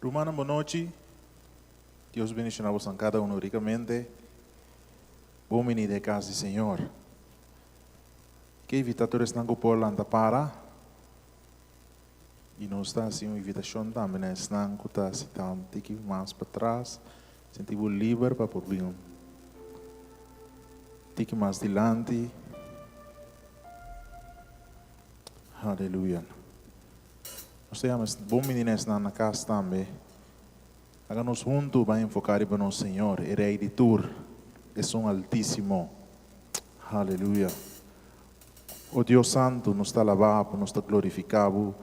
Rumannan bon nochi. Dios bendiciona bosan cada uno ricamente. Bon bini den cas di Señor. Ke invita tur esnan cu por lanta para. Y nos ta haci un invitacion tambe na esnan cu ta sita un tiki mas patras, sinti bo liber pa por bin un tiki mas dilanti. Aleluya. Nos ta yama bon bini na esnan na cas tambe. Laga nos huntu bai enfoca riba nos Señor, e Rey di tur, Esun Altisimo. Aleluya. O Dios Santu, nos ta alabá bo, nos ta glorifiká bo,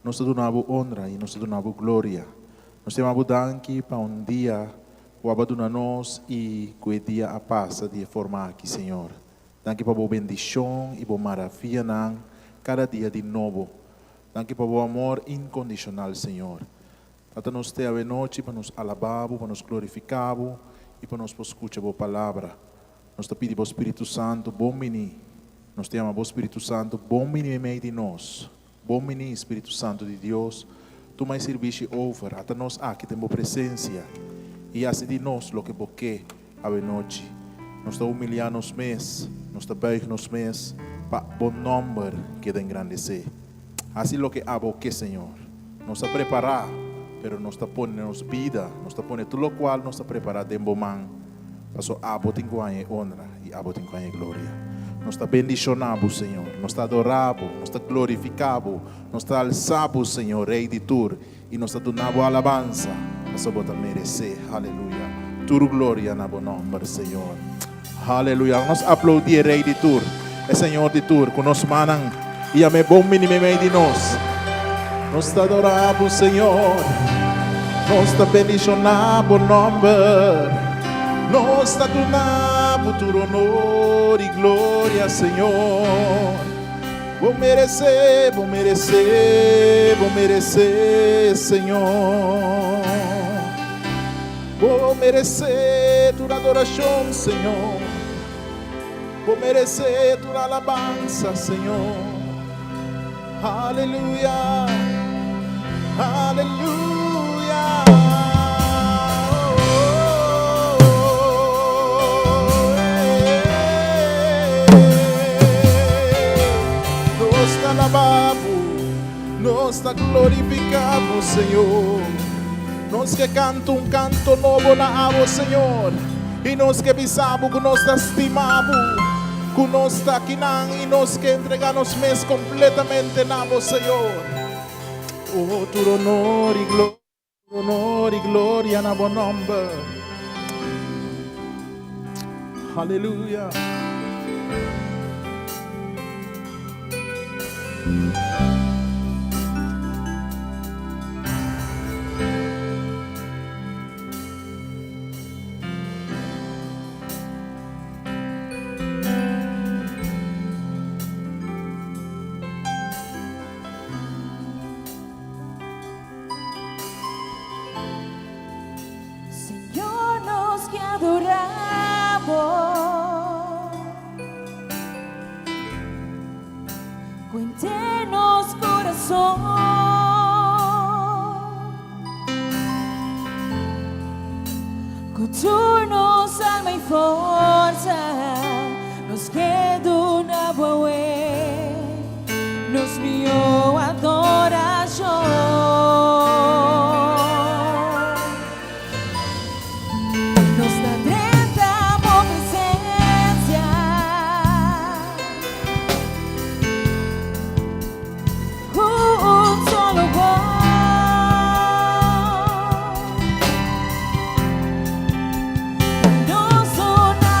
nos ta duna bo onra i nos ta duna bo gloria. Nos ta yama bo danki pa un dia ku abo a duna nos i ku e dia a pasa di e forma aki, Señor. Danki pa bo bendishon i bo maravianan kada dia di nobo. Danki pa bo amor inkondishonal, Señor. Tata nos te awenochi pa nos alabá bo, pa nos glorifiká bo i pa nos por skucha bo palabra. Nos ta pidi bo Spiritu Santu bon bini. Nos ta yama bo Spiritu Santu bon bini meimei di nos. Bon bini, Spiritu Santu di Dios, tuma e sirbishi over. Ata nos aki den bo presensia i hasi di nos loke bo ke awenochi. Nos ta humiliá nos mes, nos ta buig nos mes pa bo nòmber keda engrandesé. Hasi loke abo ke, Señor. Nos ta prepará, pero nos ta pone nos bida, nos ta pone tur lokual nos ta prepará den bo man. Paso abo tin ku haña e onra i abo tin ku haña e gloria. Nos ta bendishoná bo, Señor. Nos ta adorá bo. Nos ta glorifiká bo. Nos ta alsá bo, Señor, Rei di tur, i nos ta duna bo alabansa, paso bo ta meresé. Aleluya. Tur gloria na bo nòmber, Señor. Aleluya. Nos aploudí e Rei di tur, e Señor di tur, ku nos mannan i yam'é bon bini meimei di nos. Nos ta adorá bo, Señor. Nos ta bendishoná bo nòmber. Nos ta duna bo tur honor i gloria, Señor. Bo meresé, bo meresé, bo meresé, Señor. Bo meresé tur adorashon, Señor. Bo meresé tur alabansa, Señor. Aleluya, aleluya. Nos ta alabá bo, nos ta glorifiká bo, Señor. Nos ke kanta un kanto nobo na abo, Señor, i nos ke bisa bo ku nos ta stima bo, ku nos ta akinan i nos ke entregá nos mes kompletamente na bo, Señor. O tur honor i gloria, honor i gloria na bo nòmber. Aleluya. Señor nos ke adorá bo. Cuente nos corazón. Cu tur nos alma y forza nos ke duna bo awe nos mihó adoracion. Nos ta drenta bo presencia. Cu un solo voz. Nos duna.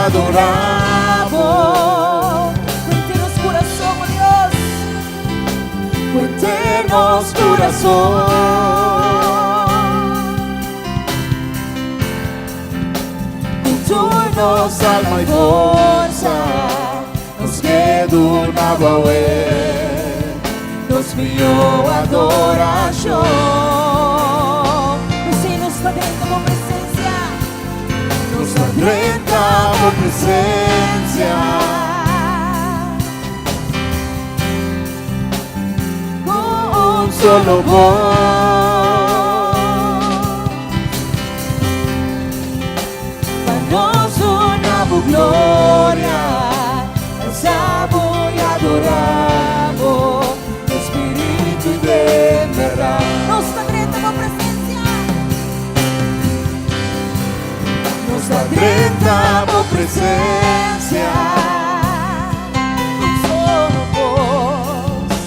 adorá Bo. Ku henter nos kurason, o Dios. Ku henter nos kurason. Ku tur nos alma i forsa. Nos ke duna Bo awe. Nos mihó adorashon. P'esei nos ta drenta Bo presensia. Nos ta drenta Bo presensia. Ku un Solo bos. Pa nos duna Bo gloria, alsa Bo i adorá Bo, den spiritu i den bèrdat. Nos ta drenta Bo presensia. Nos ta drenta Bo presensia. Ku un solo bos,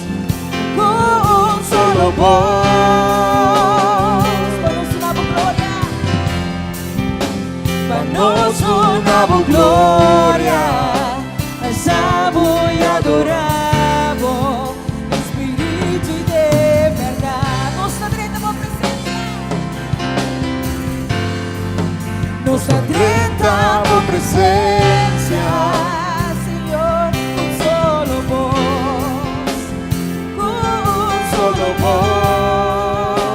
ku un Solo solo bos. bos. Pa nos duna Bo gloria. Pa nos duna Bo gloria. Alsa Bo i adorá Bo, den spiritu i den bèrdat. Nos ta drenta Bo presensia. Nos ta drenta Bo presensia. Señor, ku un solo bos, ku un Solo solo bos.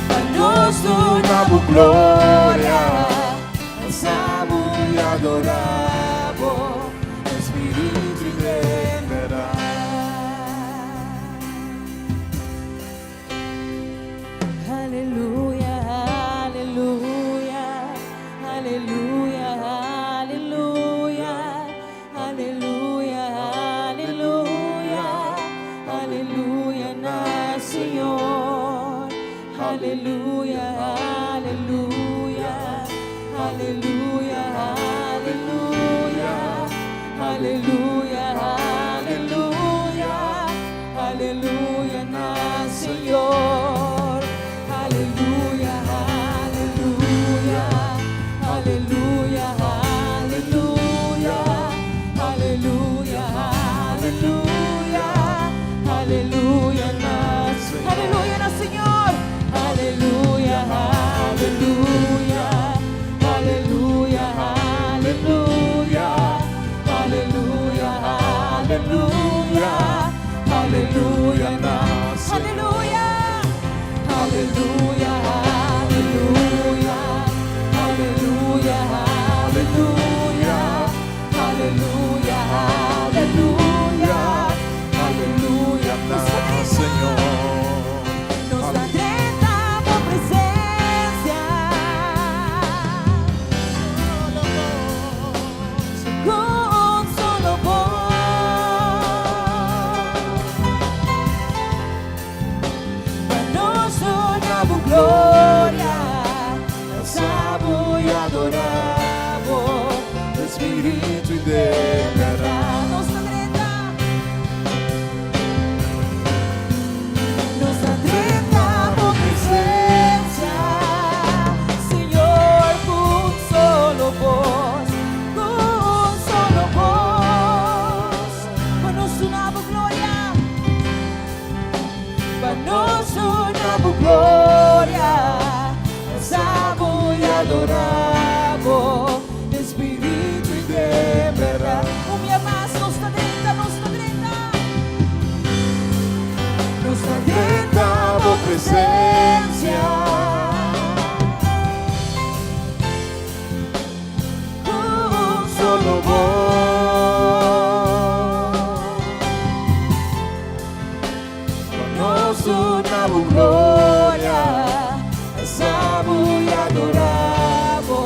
Pa nos Duna duna Bo gloria. Alsa Bo I adorá Bo, den spiritu i den bèrdat. Aleluya, aleluya, aleluya, aleluya, aleluya, aleluya, aleluya na Señor. Aleluya, aleluya, aleluya, aleluya, aleluya, aleluya, aleluya na Señor. Aleluya, aleluya, aleluya, aleluya, aleluya, aleluya, aleluya na Aleluya na Señor. Aleluya, aleluya, aleluya, aleluya, aleluya, aleluya, aleluya na Aleluya, aleluya, aleluya, aleluya, aleluya, aleluya, aleluya, aleluya Na na Señor. Nos ta drenta Bo presensia. Ku un solo bos. Pa nos duna Bo gloria, alsa Bo i adorá Bo, Den spiritu i den bèrdat. Nos ta drenta, nos ta drenta Bo presensia, Señor, ku un solo bos, ku un solo bos, pa nos duna Bo gloria, pa nos duna Bo gloria, alsa Bo i adorá Bo, den spiritu i den bèrdat. Un bia mas, nos ta drenta, nos ta drenta. Nos ta Drenta drenta Bo presensia. Ku un Solo bos. Pa nos duna Bo gloria. Alsa Bo i adorá Bo,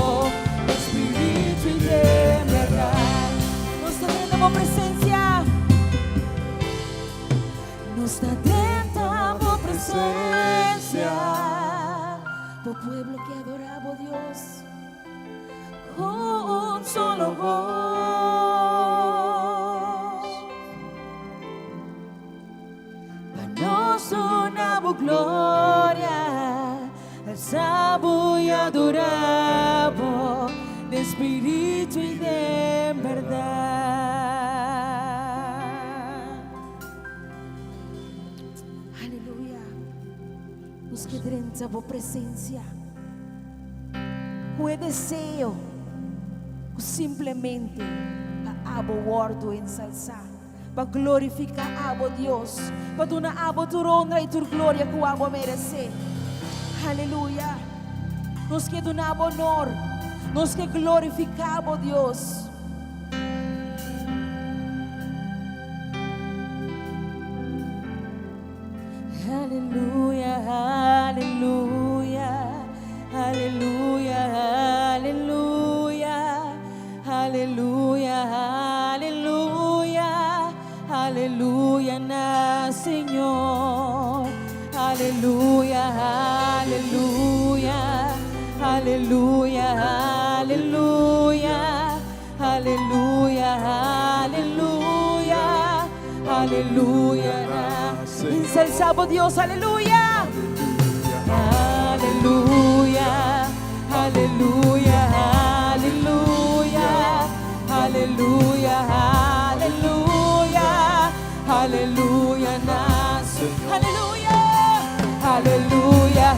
den spiritu i den bèrdat. Nos ta drenta Bo presensia. Nos ta drenta Bo presensia. Bo pueblo ke adorá Bo Dios. Ku un solo bos. Pa nos duna Bo gloria. Alsa bo i adorá bo den spiritu i den bèrdat. Aleluya! Nos ke drenta bo presensia ku e deseo ku simplemente pa abo wòrdu ensalsá. Pa glorifiká abo, Dios, pa duna abo tur honra i tur gloria ku abo a meresé. Aleluya! Nos ke duna abo honor, nos ke glorifiká bo, Dios. Aleluya, aleluya, aleluya, aleluya. Aleluya, aleluya, aleluya na Señor. Aleluya, aleluya, aleluya, aleluya, aleluya, aleluya, aleluya na Ensalza bo Dios, aleluya. Aleluya, aleluya, aleluya, aleluya, aleluya, aleluya na Aleluya, aleluya,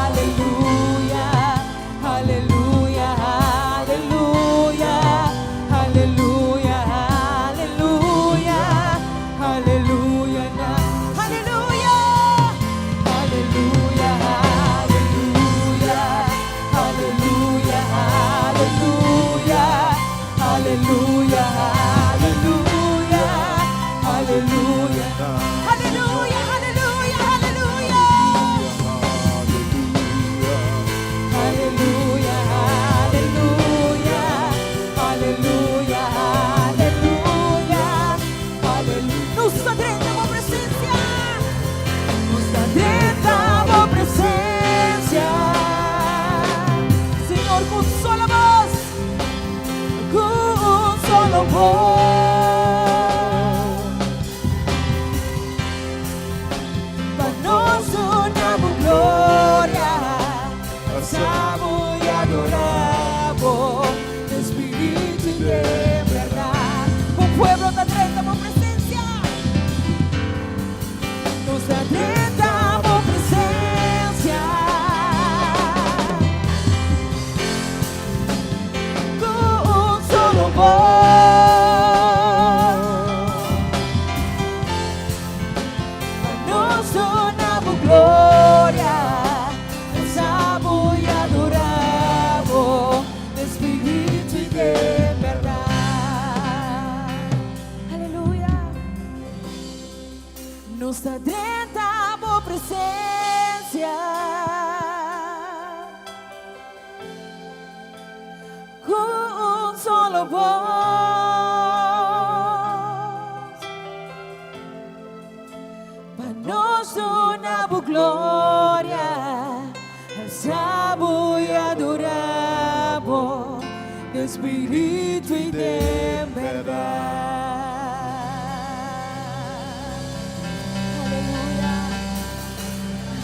aleluya, aleluya, aleluya, aleluya, aleluya, aleluya na Aleluya, aleluya, aleluya, aleluya, aleluya, aleluya, aleluya, aleluya, aleluya, aleluya, aleluya. Aleluya, aleluya, aleluya, aleluya, aleluya. Nos ta drenta bo presencia. Nos ta drenta bo presencia. Señor, cu un solo voz, cu un solo voz. Pa nos duna bo gloria, alsa bo i adorá bo den spiritu i den bèrdat. Bo pueblo ta drenta bo presensia. Nos ta drenta bo presensia. Ku un solo bos. Pa nos duna bo gloria, alsa bo i adorá bo den spiritu i den bèrdat. Aleluya! Nos ta drenta bo presensia. Ku un solo bos. Pa nos duna bo gloria, alsa bo i adorá bo den spiritu i den bèrdat. Aleluya,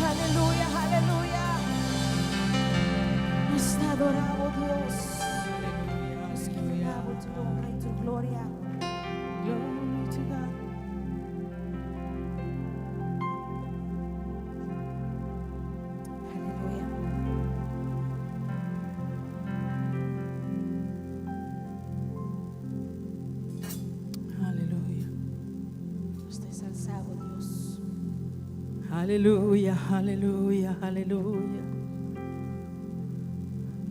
aleluya, aleluya. Nos ta adorá bo, Dios. Nos ke duna bo tur honra i tur gloria. Glory to God. Aleluya. Aleluya. Nos ta ensalzá bo, Dios. Aleluya, aleluya, aleluya.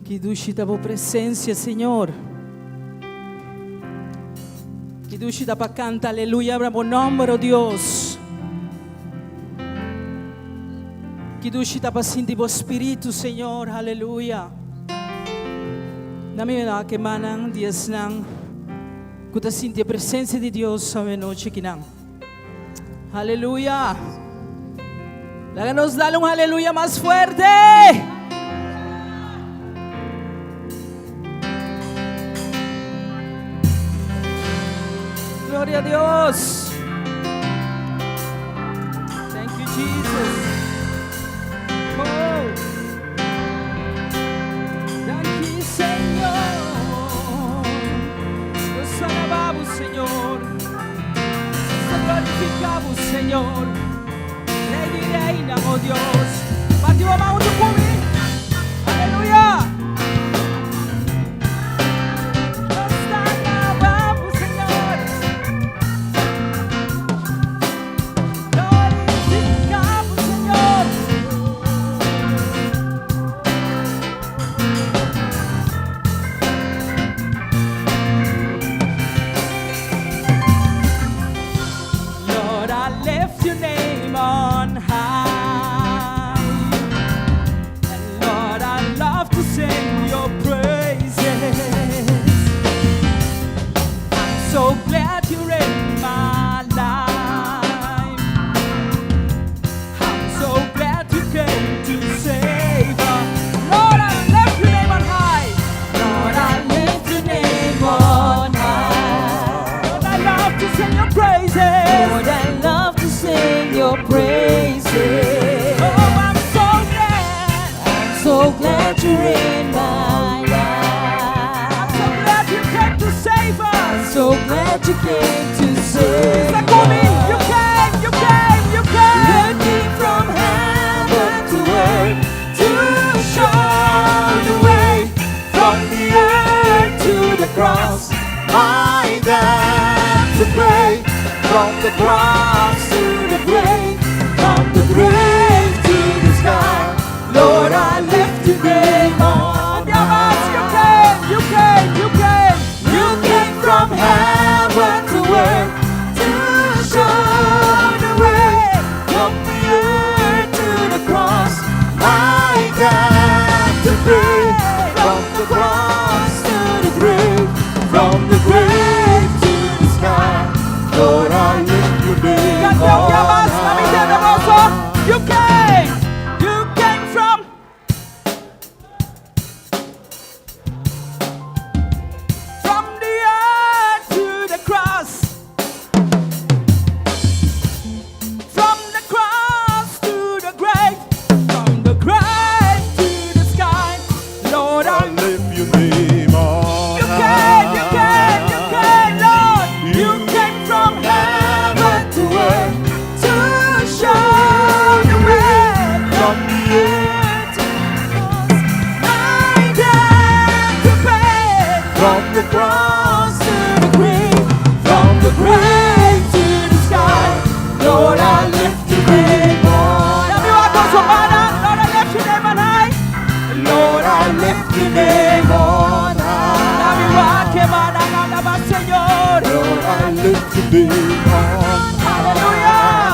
Ki dushi ta bo presencia, Señor. Ki dushi ta pa canta aleluya na bo nomber, oh Dios. Ki dushi ta pa sinti bo spiritu, Señor, aleluya. Na mi na ke manan di esnan ku ta sinti e presencia di Dios awe nochi kinan. Aleluya. Laga nos dale un aleluya mas fuerte. Gloria a Dios. Thank you, Jesus. Oh. oh Dios. Bati bo man huntu ku mi. Aleluya. Nos ta alabá bo, Señor. Glorifiká bo, Señor. Lord, I lift your name on high. And Lord, I love to sing your praises. I'm so glad you're in my life. I'm so glad you came to save us. Lord, I lift your name on high. Lord, I lift your name on high. Lord, I love to sing your praises. Lord, I love to sing your praises. Oh, I'm so glad. I'm so glad you're in my life. I'm so glad you came to save us. So glad you came to save Bisa ku mi, you came, you came, you came. You came from heaven to earth to show the way from the earth to the cross. My debt to pay from the Cross to the grave, from the grave to the sky. Lord, I lift your name on Diabas, you high. came, you came, you came. You came from heaven to earth to show the way from the earth to the cross. My debt to pay From the cross to the grave, from the grave to the sky. Lord, I lift your name Kanta on diabas, ami high. boso. You came from the earth to the cross. From the cross to the grave, from the grave to the sky. Lord, I lift your name on You came, you came, Lord. You came from Heaven to earth to show the way From the earth to the cross. My debt to pay From the cross to the grave, from the grave to the sky. Lord, I lift your name on Dami wa su mana, Lord, I lift your name on high. Lord, I lift your name on Dami high. wa ke mana alabá Señor. Lord, I lift your name on Hallelujah.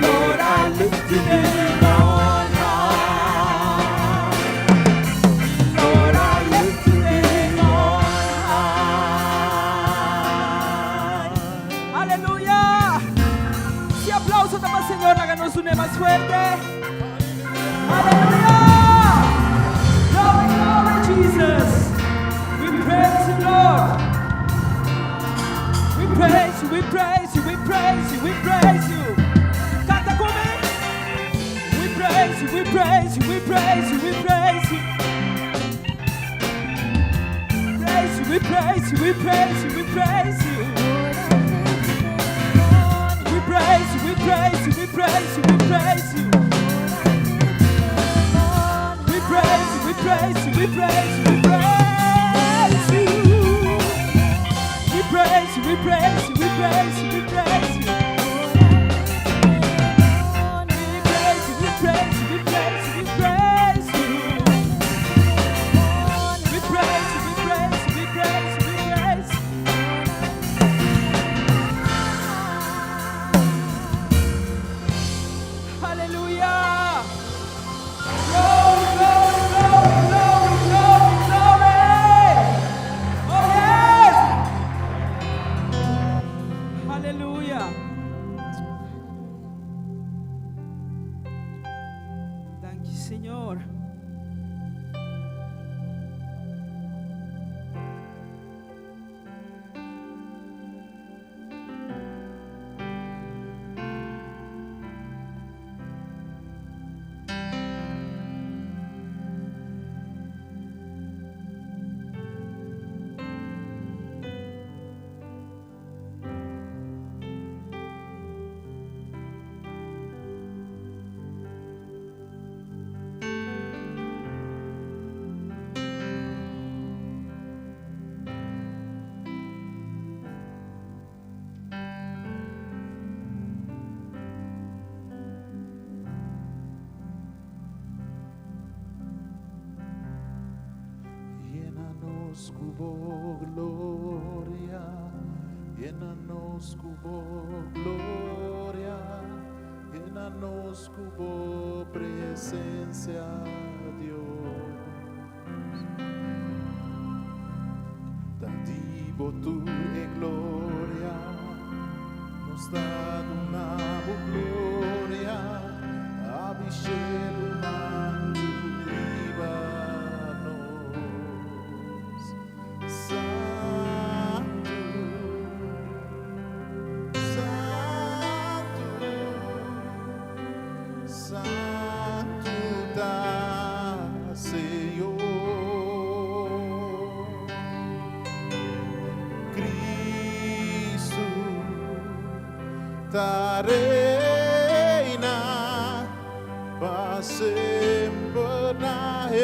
Lord, I lift your name on high. Lord, I lift your name on high. Aleluya. Si aplouso ta pa Señor, laga nos zona mas fuerte. Aleluya. Glory, glory, Jesus. We praise you, Lord. We praise you, we praise you, we praise you, we praise you. Kanta ku mi. We praise you, we praise you, we praise you, we praise you. Praise you, we praise you, we praise you, we praise you. We praise you, we praise you, we praise you, we praise you. We praise you, we praise you, we praise you, we praise you. We praise you, we praise you, we praise you, we praise you. We praise you, we praise you, we praise you, we praise you. We praise you, we praise you, we praise you, we praise you. Hallelujah! Glory, glory, glory, glory, glory, glory! Oh yes! Hallelujah! Thank you, Señor. bo gloria, yena nos ku bo presensia, Dios. Ta di bo tur e gloria, nos ta duna bo gloria, habri shelu hanchu riba nos. Santu, Santu, Santu ta Señor. Cristo ta reina pa semper na e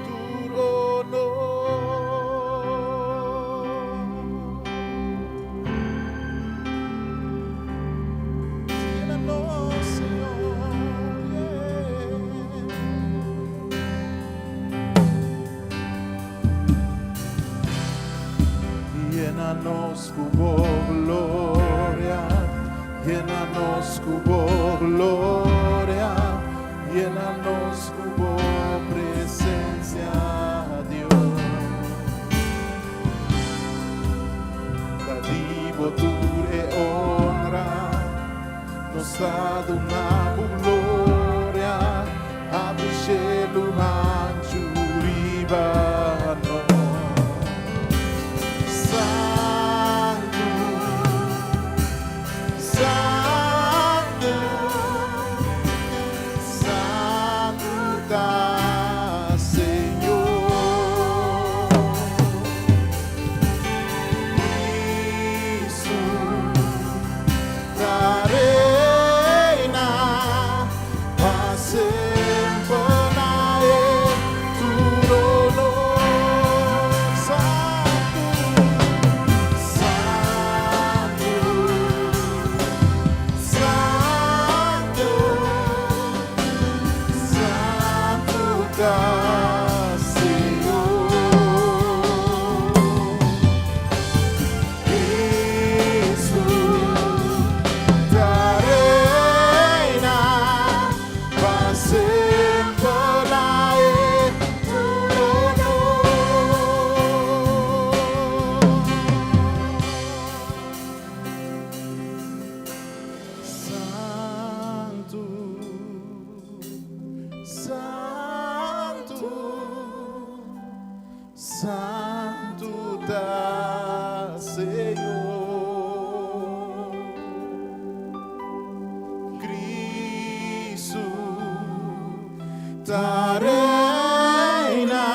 tur honor. Llena nos, Señor. Yeah. Llena nos ku bo gloria, llena nos ku bo gloria, llena nos ku bo presensia, Dios. Ta di bo tur e honra, nos ta duna bo gloria, habri shelu hanchu riba nos. Santu, Santu, Santu ta Señor. Cristo ta reina pa semper na e tur honor. Santu, Santu, Santu, Santu ta Señor. Cristo ta reina pa semper na e tur honor. Santu, Santu, Santu ta Señor. Cristo ta reina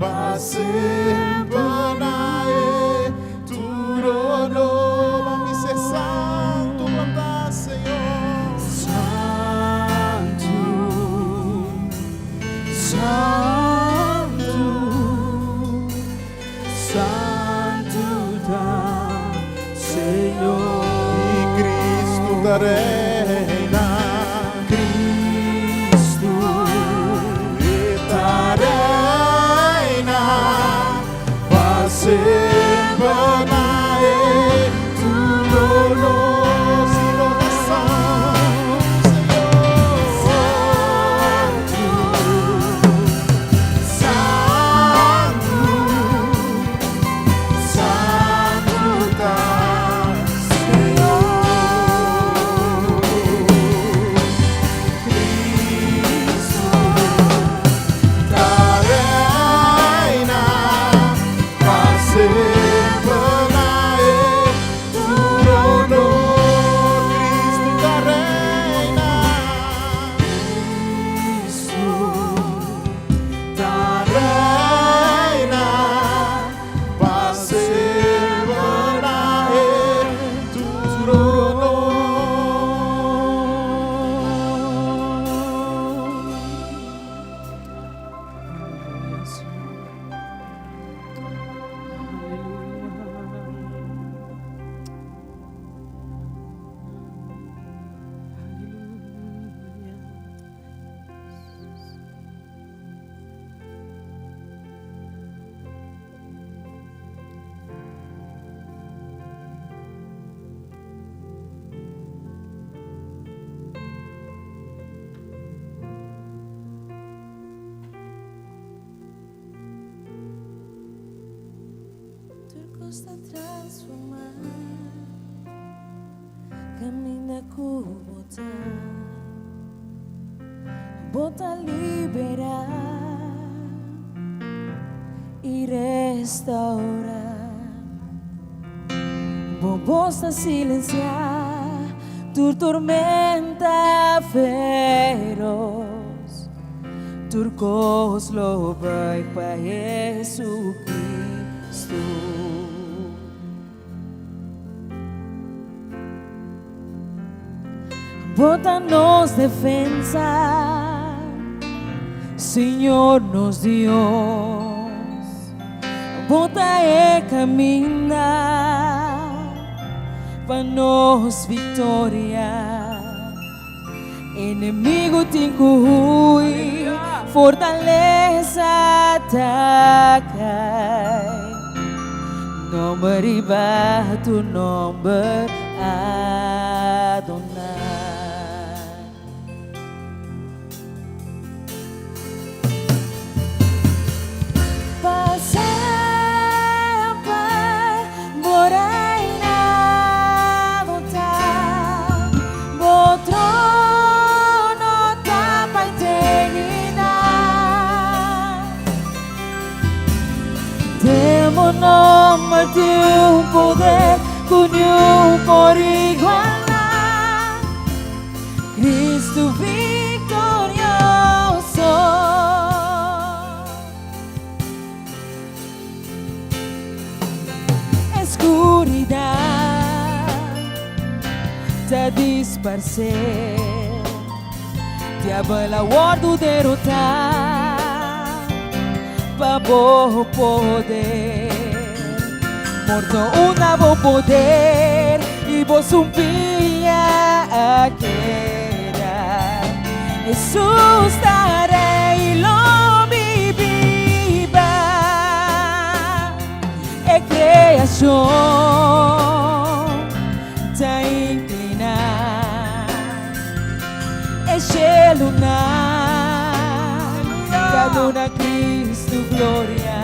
pa semper na e tur honor. Mi se santu ta Señor. Santu, Santu, Santu ta Señor. I Cristo ta reina. Cristo Ta reina pa semper na e tur honor. Si bo ta santu, Señor. Santu, Santu ta Señor. Dios ta transformá kaminda ku bo ta. Bo ta liberá i restaurá. Bo bos ta silensiá tur tormenta feros. Tur kos lo bai pa Jesucristo. Bo ta nos defensa, Señor nos Dios. Bo ta e kaminda pa nos viktoria. Enemigo tin ku hui, fortalesa ta kai. Nomber riba tu nomber, Adonai. Pa semper bo reinado ta, bo trono ta pa eternidad. Den bo nomber tin un poder ku niun por igualá. Cristo victorioso. Escuridad ta disparcé, Diabel a wordo derotá pa bo poder. Morto unda bo poder i bo sumpiña a keda. Hesus ta Rei, lo mi biba. E kreashon ta inkliná, e shelunan ta duna Kristu gloria.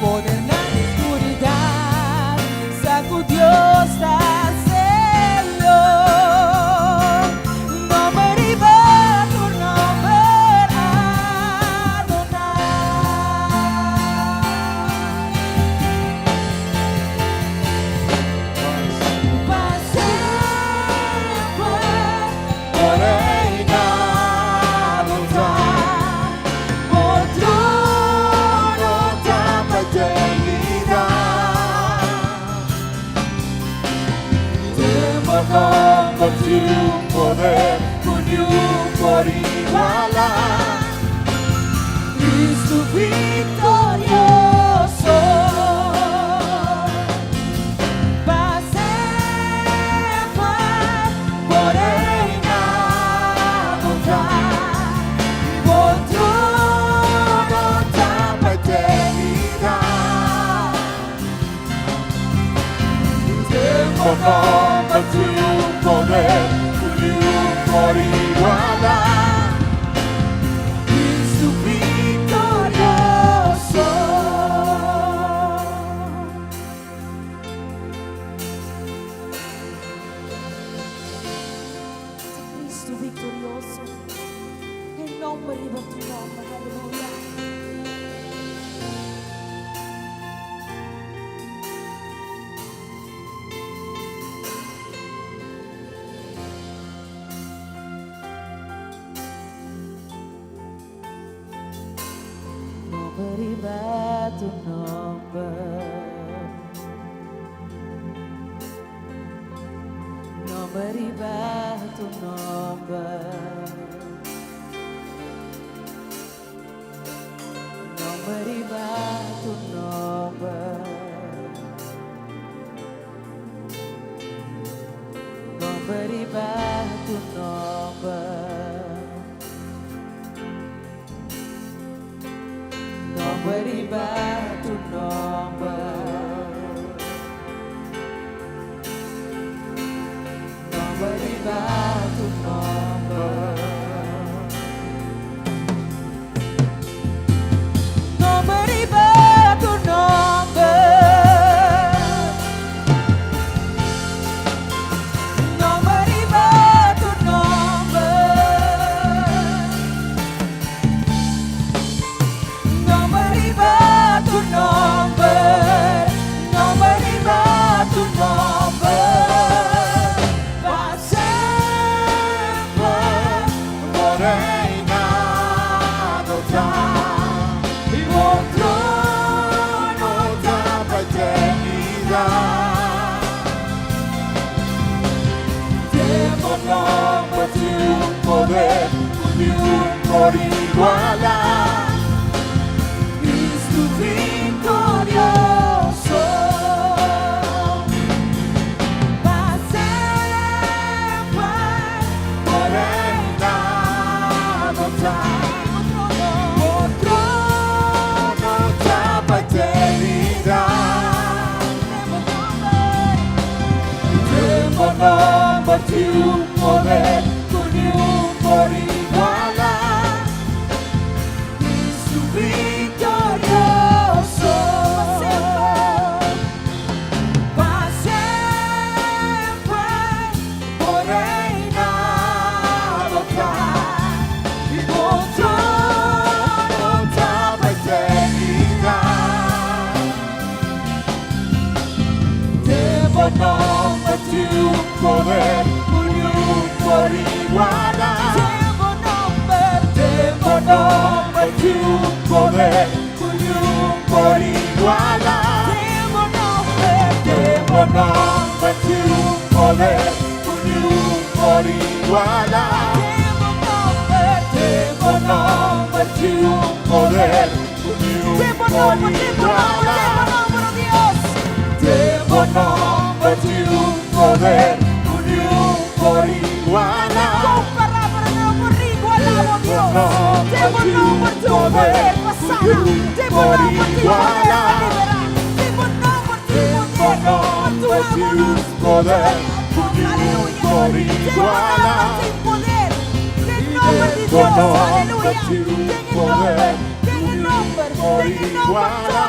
Poder na di skuridat, sa ku Dios ta Señor. Nomber riba tur nomber, Adonai. Pa semper bo reinado ta. Bo trono ta pa eternidad. Den bo nomber tin un poder ku niun por igualá. Cristo victorioso. Pa semper bo reinado ta. Bo trono ta pa eternidad. Den bo nomber tin un poder ku niun por igualá. Cristo victorioso. Cristo victorioso. E nomber riba tur nomber. Aleluya. Nomber riba tur nomber. Nomber riba tur nomber. Nomber riba tur nomber. Nomber riba tur nomber. Nomber riba tur nomber. Nomber riba tur nomber. Nomber riba tur nomber. nòmber tin un poder ku niun por igualá. Cristo viktorioso. Pa semper bo reinado ta. Bo trono ta pa eternidat. Den bo nòmber tin un poder ku niun por igualá. Cristo viktorioso. Pa semper bo reinado ta. I bo trono ta pa eternidat. Den bo nòmber tin un poder ku niun por igualá. Den bo nòmber, den bo nòmber tin un poder ku niun por igualá. Den bo nòmber, den bo nòmber tin un poder ku niun por igualá. Den bo nòmber, den bo nòmber tin un poder ku niun por igualá. Den bo nòmber tin un poder ku niun por igualá. Den bo nòmber tin un poder ku niun por igualá. Den bo nòmber tin un poder ku niun por igualá. Den bo nòmber tin un poder ku niun por igualá.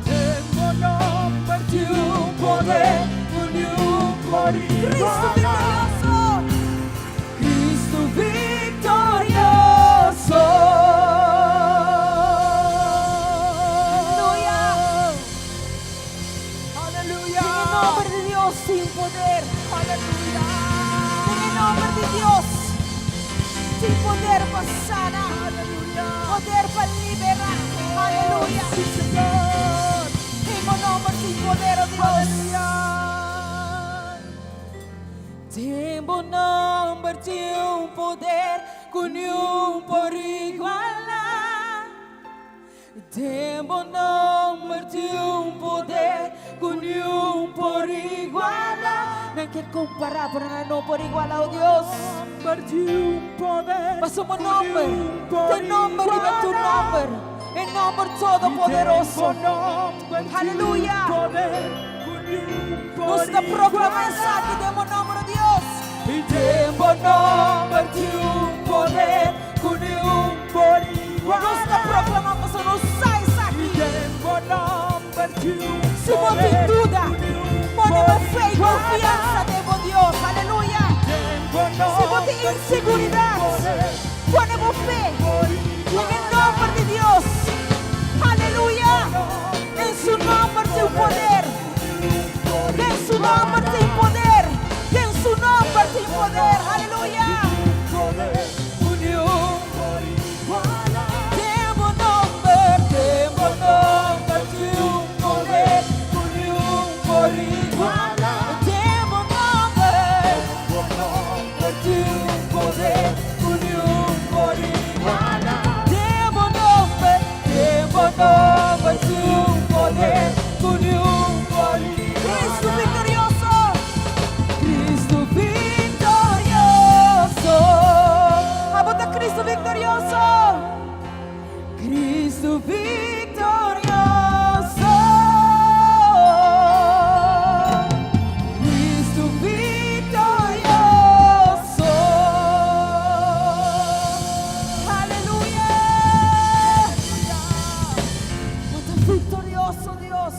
Den bo nòmber tin un poder ku niun por igualá. Cristo viktorioso. Aleluya. Aleluya. Den e nòmber di Dios tin poder. Aleluya. Den e nòmber di Dios tin poder pa sana. Aleluya. Poder pa liberá. Aleluya. Sí, Señor. Den bo nòmber tin poder, oh Dios. Aleluya. Den bo nòmber tin un poder ku niun por igualá. Den bo nòmber tin un poder ku niun por igualá. Nan ke kompará, pero nan no por igualá, oh Dios. Nòmber tin un poder Paso bo ku nòmber, niun por te nòmber riba tur igualá. nòmber, e nòmber todopoderoso. Den bo nòmber tin un Aleluya. poder ku niun por Nos ta proklamá igualá. esaki den bo nòmber, oh Dios. Den bo nòmber tin un poder ku niun por Nos ta igualá. proklamá pasobra nos sa esaki. Den bo nòmber tin un Si bo tin poder duda, ku niun pone por bo fe i igualá. konfiansa den bo Dios. Aleluya. Den bo Si bo tin nòmber tin un inseguridat, poder pone bo fe por den e igualá. nòmber di Dios. Aleluya. Den su nòmber tin poder. Den su nòmber tin poder. Den su nòmber tin poder. Aleluya. Den bo nòmber, den bo nòmber tin un poder ku niun por igualá. Den bo nòmber, tin un poder ku niun por igualá. Den bo nòmber, den bo nòmber tin un poder ku niun por Cristo viktorioso. Cristo viktorioso. Abo ta Cristo viktorioso. Cristo viktorioso. Cristo viktorioso. Aleluya. Bo ta viktorioso, Dios.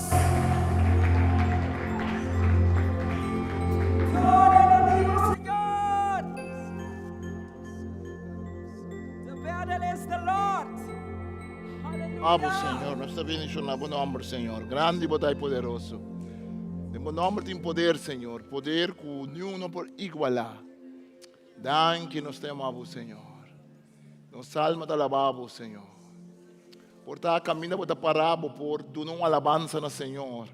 Gloria na Dios, Señor. The battle is the Lord. Abo, Aleluya. Señor, nos ta bendishoná bo nòmber, Señor. Grandi bo ta i poderoso. Den bo nòmber tin poder, Señor. Poder ku niun no por igualá. Danki nos ta yama bo, Señor. Nos alma ta alabá bo, Señor. Por ta kaminda bo ta pará, bo por duna un alabansa na Señor.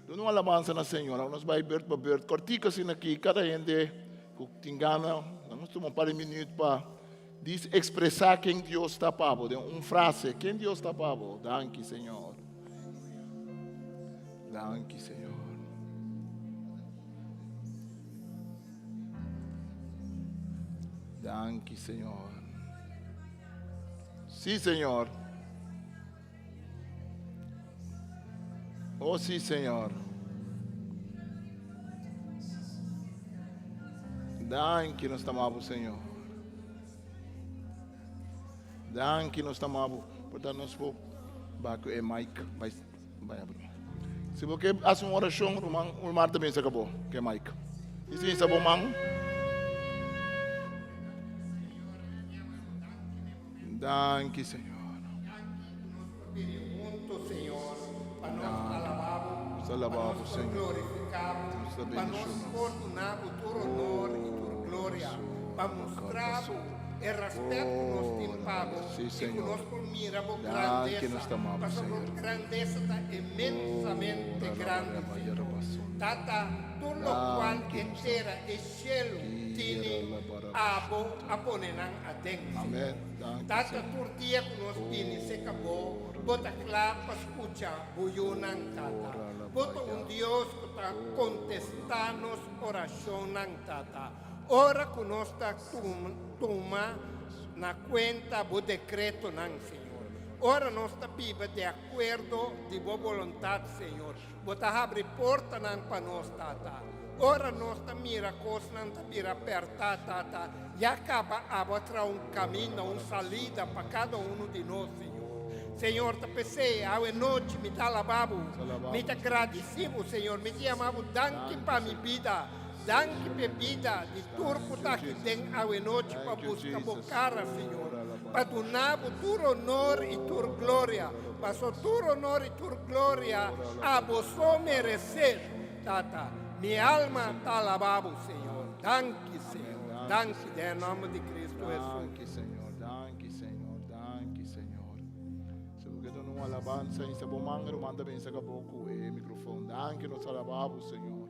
Duna un alabansa na Señor. Awe nos bai beurt pa beurt. Kòrtiku asina aki, kada hende ku tin gana, nos tuma un par di minüt pa dis ekspresá ken Dios ta pa bo den un frase. Ken Dios ta pa bo? Danki, Señor. Danki, Señor. Danki, Señor. Sí, Señor. Oh, sí, Señor. Danki nos ta amabo, Señor. Danki nos ta amabo. Por tanto, nos por ba ku e mic. Bai, bai abro. Si bo ke hasi un orashon, ruman Ulmar ta binse ka bo ku e mic. I si insa bo man. Danki, Señor. Nos ta alabá bo, Señor. Nos ta bendishoná bo. Sí, Señor. Danki, nos ta amá bo, Señor. Danki, nos ta Amen. Danki, Tata, tur dia ku nos bini seka bo, bo ta kla pa skucha bo yunan, Tata. Bo ta un Dios ku ta kontestá nos orashonnan, Tata. Ora ku nos ta tuma na kuenta bo dekretonan, Señor. Ora nos ta biba di akuerdo di bo boluntat, Señor. Bo ta habri portanan pa nos, Tata. Ora nos ta mira kosnan ta bira pèrtá, Tata, ya kaba abo a traha un kaminda, un salida pa kada unu di nos, Señor. Señor, ta p'esei awe nochi mi ta alabá bo. Mi ta gradisí bo, Señor. Mi ta yama bo danki pa mi bida. Danki p'e bida di tur ku ta aki den awe nochi pa buska bo kara, Señor, pa duna bo tur onor i tur gloria, paso tur onor i tur gloria abo so meresé, Tata. Mi alma ta alabá bo, Señor. Danki, Señor. Danki den e nòmber di Kristu Hesus. Danki, Señor. Danki, Señor. Danki, Señor. Si bo ke duna un alabansa, insta bo man, ruman ta bin saka bo ku e mikrofon. Danki, nos alabá bo, Señor.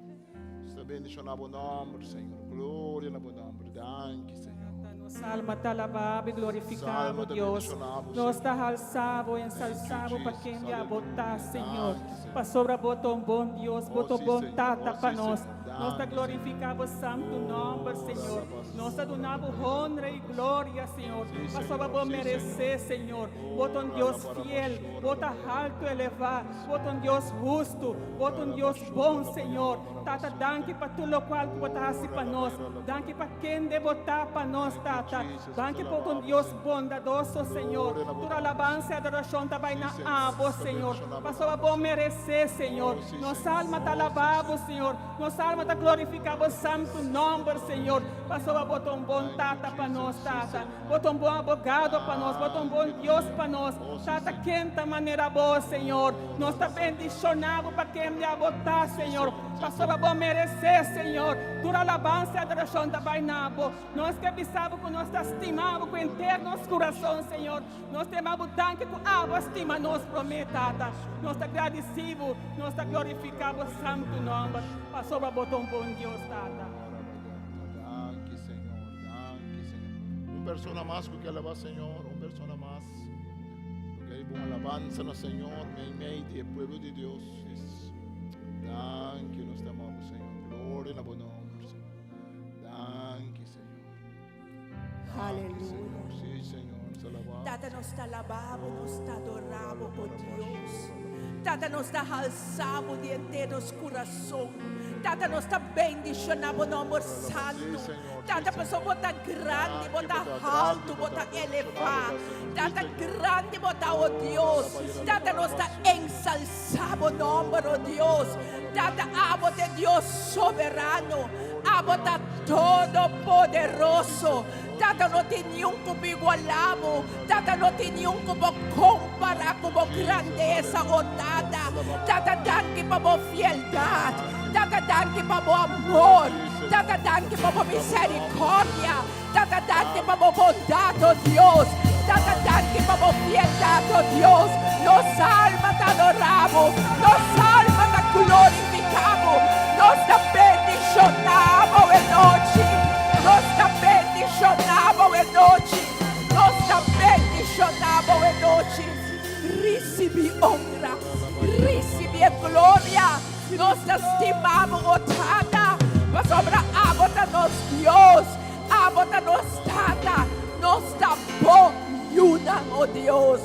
Nos ta bendiciona bo nomber, Señor. Gloria na bo nomber. Danki, Señor. Tata, nos alma ta alabá bo i glorifiká bo, Dios. Nos ta halsá bo, ensalsá bo pa kende abo ta, Señor. Pasobra bo ta un bon Dios, bo ta un bon Tata pa nos. Nos ta glorifiká bo santu nòmber, Señor. Nos ta duna bo honra i gloria, Señor, pasobra bo meresé, Señor. Bo ta un Dios fiel, bo ta haltu elevá, bo ta un Dios hustu, bo ta un Dios bon, Señor. Tata, danki pa tur lokual ku bo ta hasi pa nos. Danki pa kende bo ta pa nos, Tata. Danki pa bo ta un Dios bondadoso, Señor. Tur alabansa i adorashon ta bai na abo, Señor, pasobra bo meresé, Señor. Nos alma ta alabá bo, Señor. Nos alma ta glorifiká bo santu nòmber, Señor, pasobra bo ta un bon Tata pa nos, Tata. Bo ta un bon abogado pa nos, bo ta un bon Dios pa nos. Tata, ken ta manera bo, Señor? Nos ta bendishoná bo pa ken ya bo ta, Señor, pasobra bo meresé, Señor. Tur alabansa i adorashon ta bai na bo. Nos ke bisa bo ku nos ta stima bo ku henter nos kurason, Señor. Nos ta yama bo danki ku abo a stima nos promé, Tata. Nos ta gradisí bo, nos ta glorifiká bo santu nòmber, pasobra bo ta un bon Dios, Tata. Danki, Señor. Danki, Señor. Un persona mas ku ke alabá Señor, un persona mas. Porque hay bon alabanza na Señor, mei mei di e pueblo di Dios. Danki, nos te amamos, Señor. Gloria na bo nombre, Señor. Danki, Señor. Aleluya. Sí, Señor, nos alabamos. Tata, nos ta alababo, nos ta adorabo, oh Dios. Tata, nos ta halsabo di henter nos kurason. Tata, nos ta bendishoná bo nòmber santu. Tata, pasobra bo ta grandi, bo ta haltu, bo ta elevá. Tata, grandi bo ta, o Dios. Tata, nos ta ensalsá bo nòmber, o Dios. Tata, abo ta e Dios soberano. Abo ta todopoderoso. Tata, no tin niun ku por igualá bo. Tata, no tin niun ku por kompará ku bo grandesa, o Tata. Tata, danki pa bo fieldat. Tata, danki pa bo amor. Tata, danki pa bo misericordia. Tata, danki pa bo bondat, o Dios. Tata, danki pa bo fieldat, o Dios. Nos alma ta adorá bo. Nos alma ta. glorifiká Bo. Nos ta bendishoná Bo e nochi. Nos ta bendishoná Bo e nochi. Nos ta bendishoná Bo e nochi. Risibí honra, risibí e gloria. Nos ta stima Bo, o Tata, pasobra Abo ta nos Dios, Abo ta nos Tata. Nos ta Bo yunan, o Dios.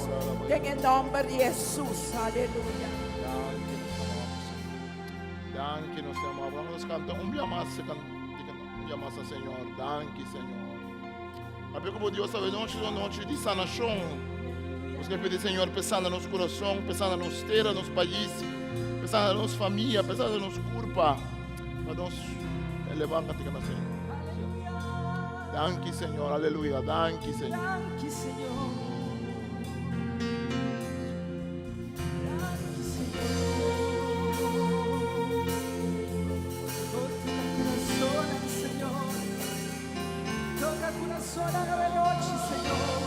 Den e nòmber di Hesus. Aleluya. Danki, nos amamos, Señor. Danki, nos amamos. Vamos nos canta un día más, un día más al Señor. Danki, Señor. Papia como Dios sabe noche una noche de sanación. Nos que pedir, Señor, pa sana nos corazón, pa sana nos tera, nos país, pa sana nos familia, pa sana nos curpa. Pa nos levanta Señor. Danki, Señor. Aleluya. Danki, Señor. Danki, Señor. Danki, Señor. Toca curason, Señor. Toca curason awe nochi, Señor.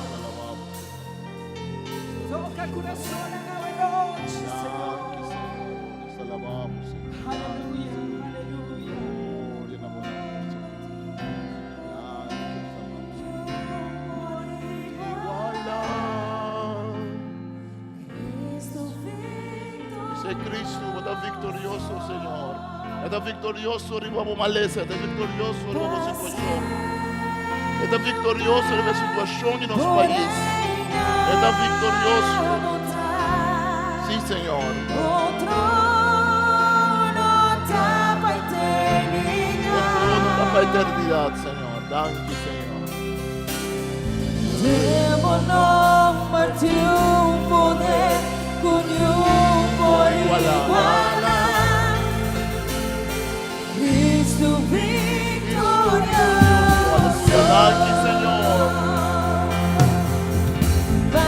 Toca curason awe nochi, Señor. Danki, Señor. Nos alabamos, Señor. Aleluya, aleluya. Gloria na bo nomber, Señor. Danki, nos amamos, Señor. Iguala. Dice Cristo, ta victorioso, Señor. Ta victorioso riba bo malesa, ta victorioso riba bo situacion. Ta victorioso riba e situacion di nos pais. Ta victorioso. Si, Señor. Bo trono ta pa eternidad, Señor. Danki, Señor. Den bo nomber tin un poder ku niun por igualá. Cristo victorioso. Danki, Señor. Pa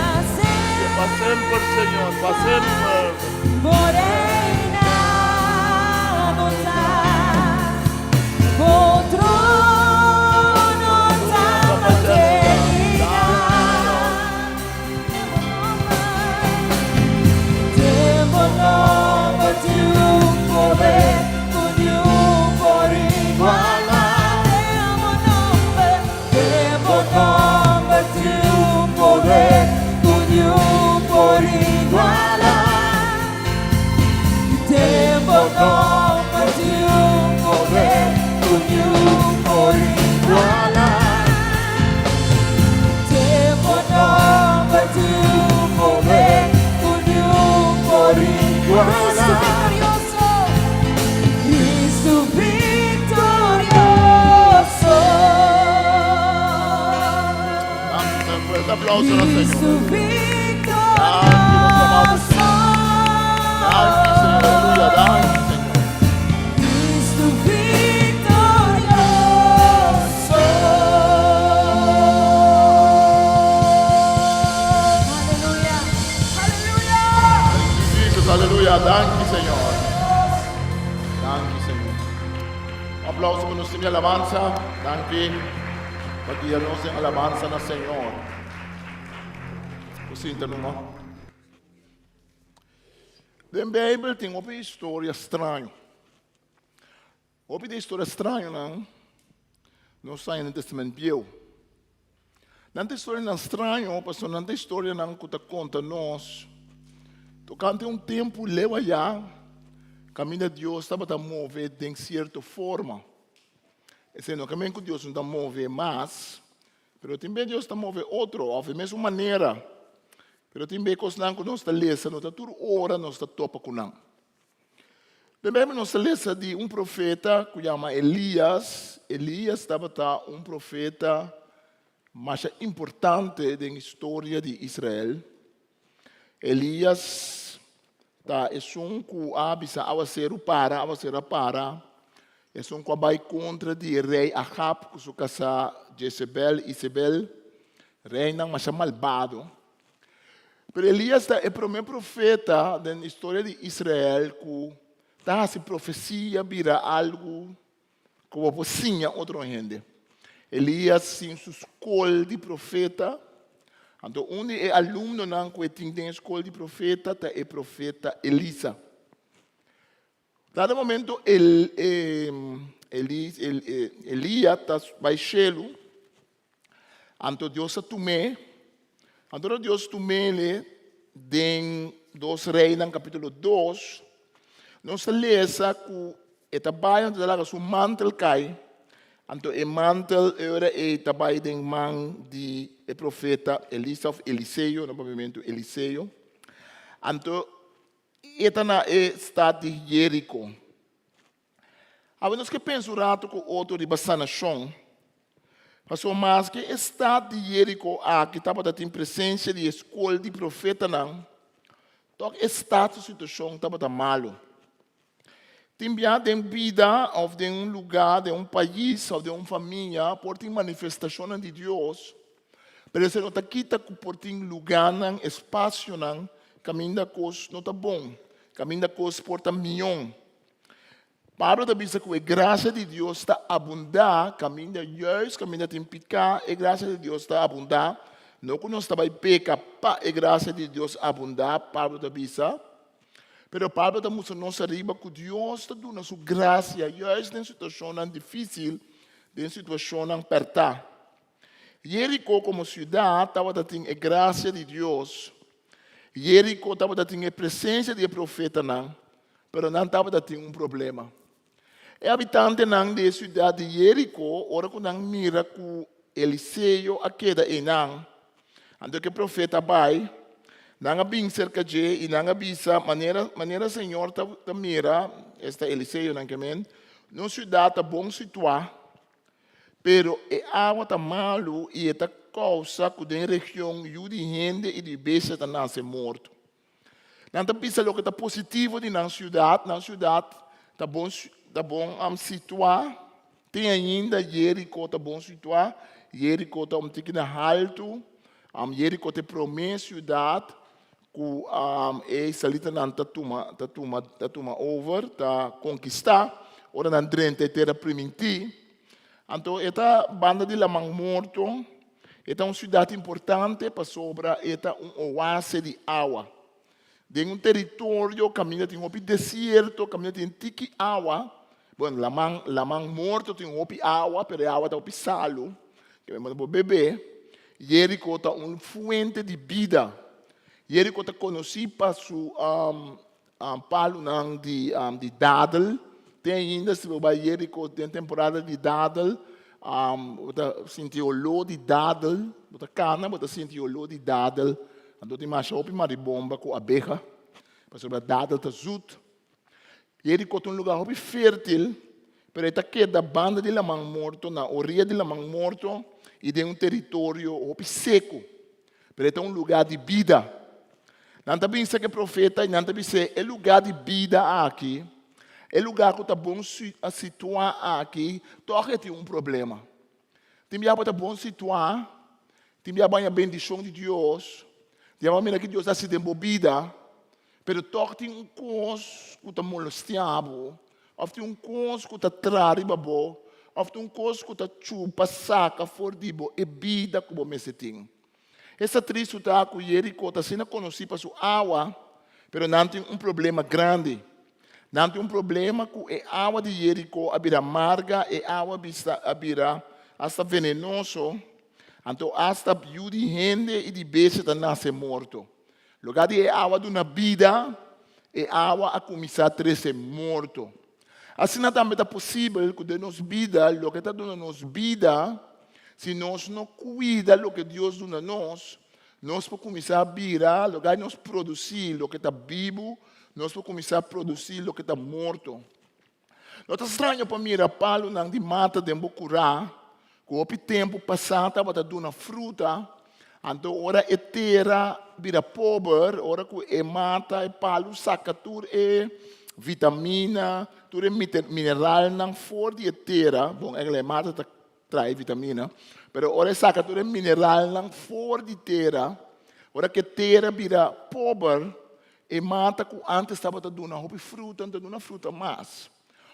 Pa semper, Señor. Pa semper. Bo reina bo ta. Bo trono ta pa eternidad. Den bo nomber tin un poder ku niun por igualá. Den bo nomber, den bo nomber tin un poder ku niun por igualá. Den bo nomber tin un poder ku niun por igualá. Den bo nomber tin un poder ku niun por igualá. Victorioso. Cristo victorioso. Damos un fuerte aplauso al Cristo Señor. victorioso. Danki, Señor. Aleluya. Danki, Señor. Cristo victorioso. Aleluya. Aleluya. Thank you, Jesus. Aleluya. Danki, Señor. Danki, Señor. Un aplauso pa nos team alabansa. Danki. Pa guia nos den alabansa na Señor. Sinta numa. Den Bijbel tin un historia straño. Hopi di historia straño nan no ta den Testament Bieu. Nan historia nan straño, paso nan historia nan ku ta konta nos. Tokante un tempu leu ayá, kaminda Dios tabata move den sierto forma. Esei no ke men ku Dios no ta move mas, pero tin be Dios ta move otro, òf di mesun manera. Pero tin be kosnan ku nos ta lesa, no ta tur ora nos ta topa ku nan. Den Bijbel nos ta lesa di un profeta ku yama Elias. Elias tabata un profeta masha importante den historia di Israel. Elias ta esun ku a bisa awaseru para, awaseru a para. Esun ku a bai kontra di rei Ahab ku su kasá Jezebel, Isabel, reinan masha malbado. Pero Elias ta e promé profeta den historia di Israel ku ta hasi profesia bira algu ku bo por siña otro hende. Elias tin su skol di profeta. Anto un di e alumnonan ku e tin den e skol di profeta ta e profeta Elisa. Dado momento el, Eli, el, Elia ta bai shelu, anto Dios a tum'é, anto ora Dios tum'é den Dos Reinan kapítulo 2, nos ta lesa ku e ta bai anto ta laga su mantel kai, anto e mantel e ora ei ta bai den man di e profeta Elisa òf Eliseo, na papiamentu Eliseo. Anto E ta na e stat di Jeriko. Awe nos ke pensa un ratu ku otro riba sanashon. Pasobra maske e stat di Jeriko aki tabata tin presensia di e skol di profetanan, tòg e stat su situashon tabata malu. Tin bia den bida òf den un lugá, den un pais òf den un famia por tin manifestashonnan di Dios, pero esei no ta kita ku por tin lugánan, espasionan kaminda kos no ta bon, kaminda kos por ta mion. Pablo ta bisa ku e grasia di Dios ta abundá kaminda juis kaminda tin piká, e grasia di Dios ta abundá. No ku nos ta bai peka pa e grasia di Dios abundá, Pablo ta bisa. Pero Pablo ta mustra nos ariba ku Dios ta duna su grasia juist den situashonnan difísil, den situashonnan pèrtá. Jeriko komo siudat tabata tin e grasia di Dios. Jeriko tabata tin e presensia di e profetanan, pero nan tabata tin un problema. E habitantenan di e siudat di Jeriko, ora ku nan mira ku Eliseo a keda einan, anto ku e profeta a bai, nan a bin serka dje i nan a bisa, Manera, manera señor ta, ta mira, esta Eliseo nan ke men, nos siudat ta bon situá, pero e awa ta malu i e ta kousa ku den region yu di hende i di bestia ta nase morto. Nan ta bisa loke ta positivo di nan siudat, nan siudat ta bon ta bon situá, te ainda Jeriko ta bon situá, Jeriko ta un tiki na haltu, Jeriko ta e promé siudat ku e israelitanan ta tuma ta tuma ta tuma over, ta konkistá ora nan drenta e tera primintí. Anto e ta banda di Laman Morto. E ta un siudat importante pasobra e ta un oase di awa. Den un teritorio kaminda tin hopi desierto, kaminda tin tiki awa, bueno, laman, laman morto tin hopi awa, pero e awa ta hopi salu, ke bo no por bebe. Jeriko ta un fuente di bida. Jeriko ta konosí pa su palunan di di dadel. Te ainda si bo bai Jeriko den temporada di dadel, bo ta sinti oló di dadel, bo ta kana bo ta sinti oló di dadel. Anto tin masha hopi maribomba ku abeha, pasobra dadel ta zut. Jeriko ta un lugá hopi fértil, pero e ta keda banda di Laman Morto, na oria di Laman Morto i den un teritorio hopi seku. Pero e ta un lugá di bida. Nan ta bin serka e profeta i nan ta bis'é, E lugá di bida aki, e lugá ku ta bon situá aki, tòg e tin un problema. Tin bia bo ta bon situá, tin bia bo haña bendishon di Dios, tin bia bo mira ke Dios ta hasi den bo bida, pero tòg tin un kos ku ta molestiá bo, òf tin un kos ku ta tra riba bo, òf tin un kos ku ta chupa saka for di bo e bida ku bo mester tin. Esta tristu ta ku Jeriko ta asina konosí pa su awa, pero nan tin un problema grandi. Nan tin un problema ku e awa di Jeriko a bira marga, e awa a bira asta venenoso, anto asta yu di hende i di bestia ta nase morto. Lugá di e awa duna bida, e awa a kuminsá trese morto. Asina tambe ta posibel ku den nos bida, loke ta duna nos bida, si nos no kuida loke Dios duna nos, nos por kuminsá bira, lugá di nos produsí loke ta bibu, nos por kuminsá produsí loke ta morto. No ta straño pa mira palunan di mata den bo kurá ku hopi tempu pasá tabata duna fruta, anto ora e tera bira pober, ora ku e mata, e palu saka tur e vitamina, tur e mineralnan for di e tera, bon eigenlijk e mata ta trae vitamina, pero ora e saka tur e mineralnan for di tera, ora ku e tera bira pober, E mata ku ántes tabata duna hopi fruta no ta duna fruta mas.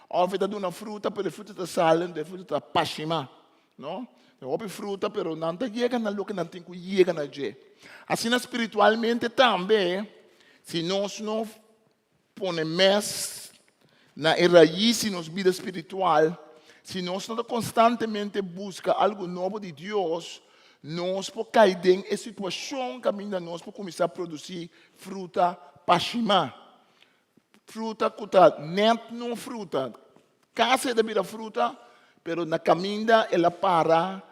Òf e ta duna fruta pero e fruta ta sali anto e fruta ta pashimá, no? Tin hopi fruta pero nan ta yega na loke nan tin ku yega na dje. Asina spiritualmente tambe, si nos no pone mes. na e rais di nos bida spiritual, si nos no ta konstantemente buska algu nobo di Dios, nos por kai den e situashon kaminda nos por kuminsá produsí fruta pashimá. Fruta ku ta nèt no fruta. Kasi e ta bira fruta, pero na kaminda el a para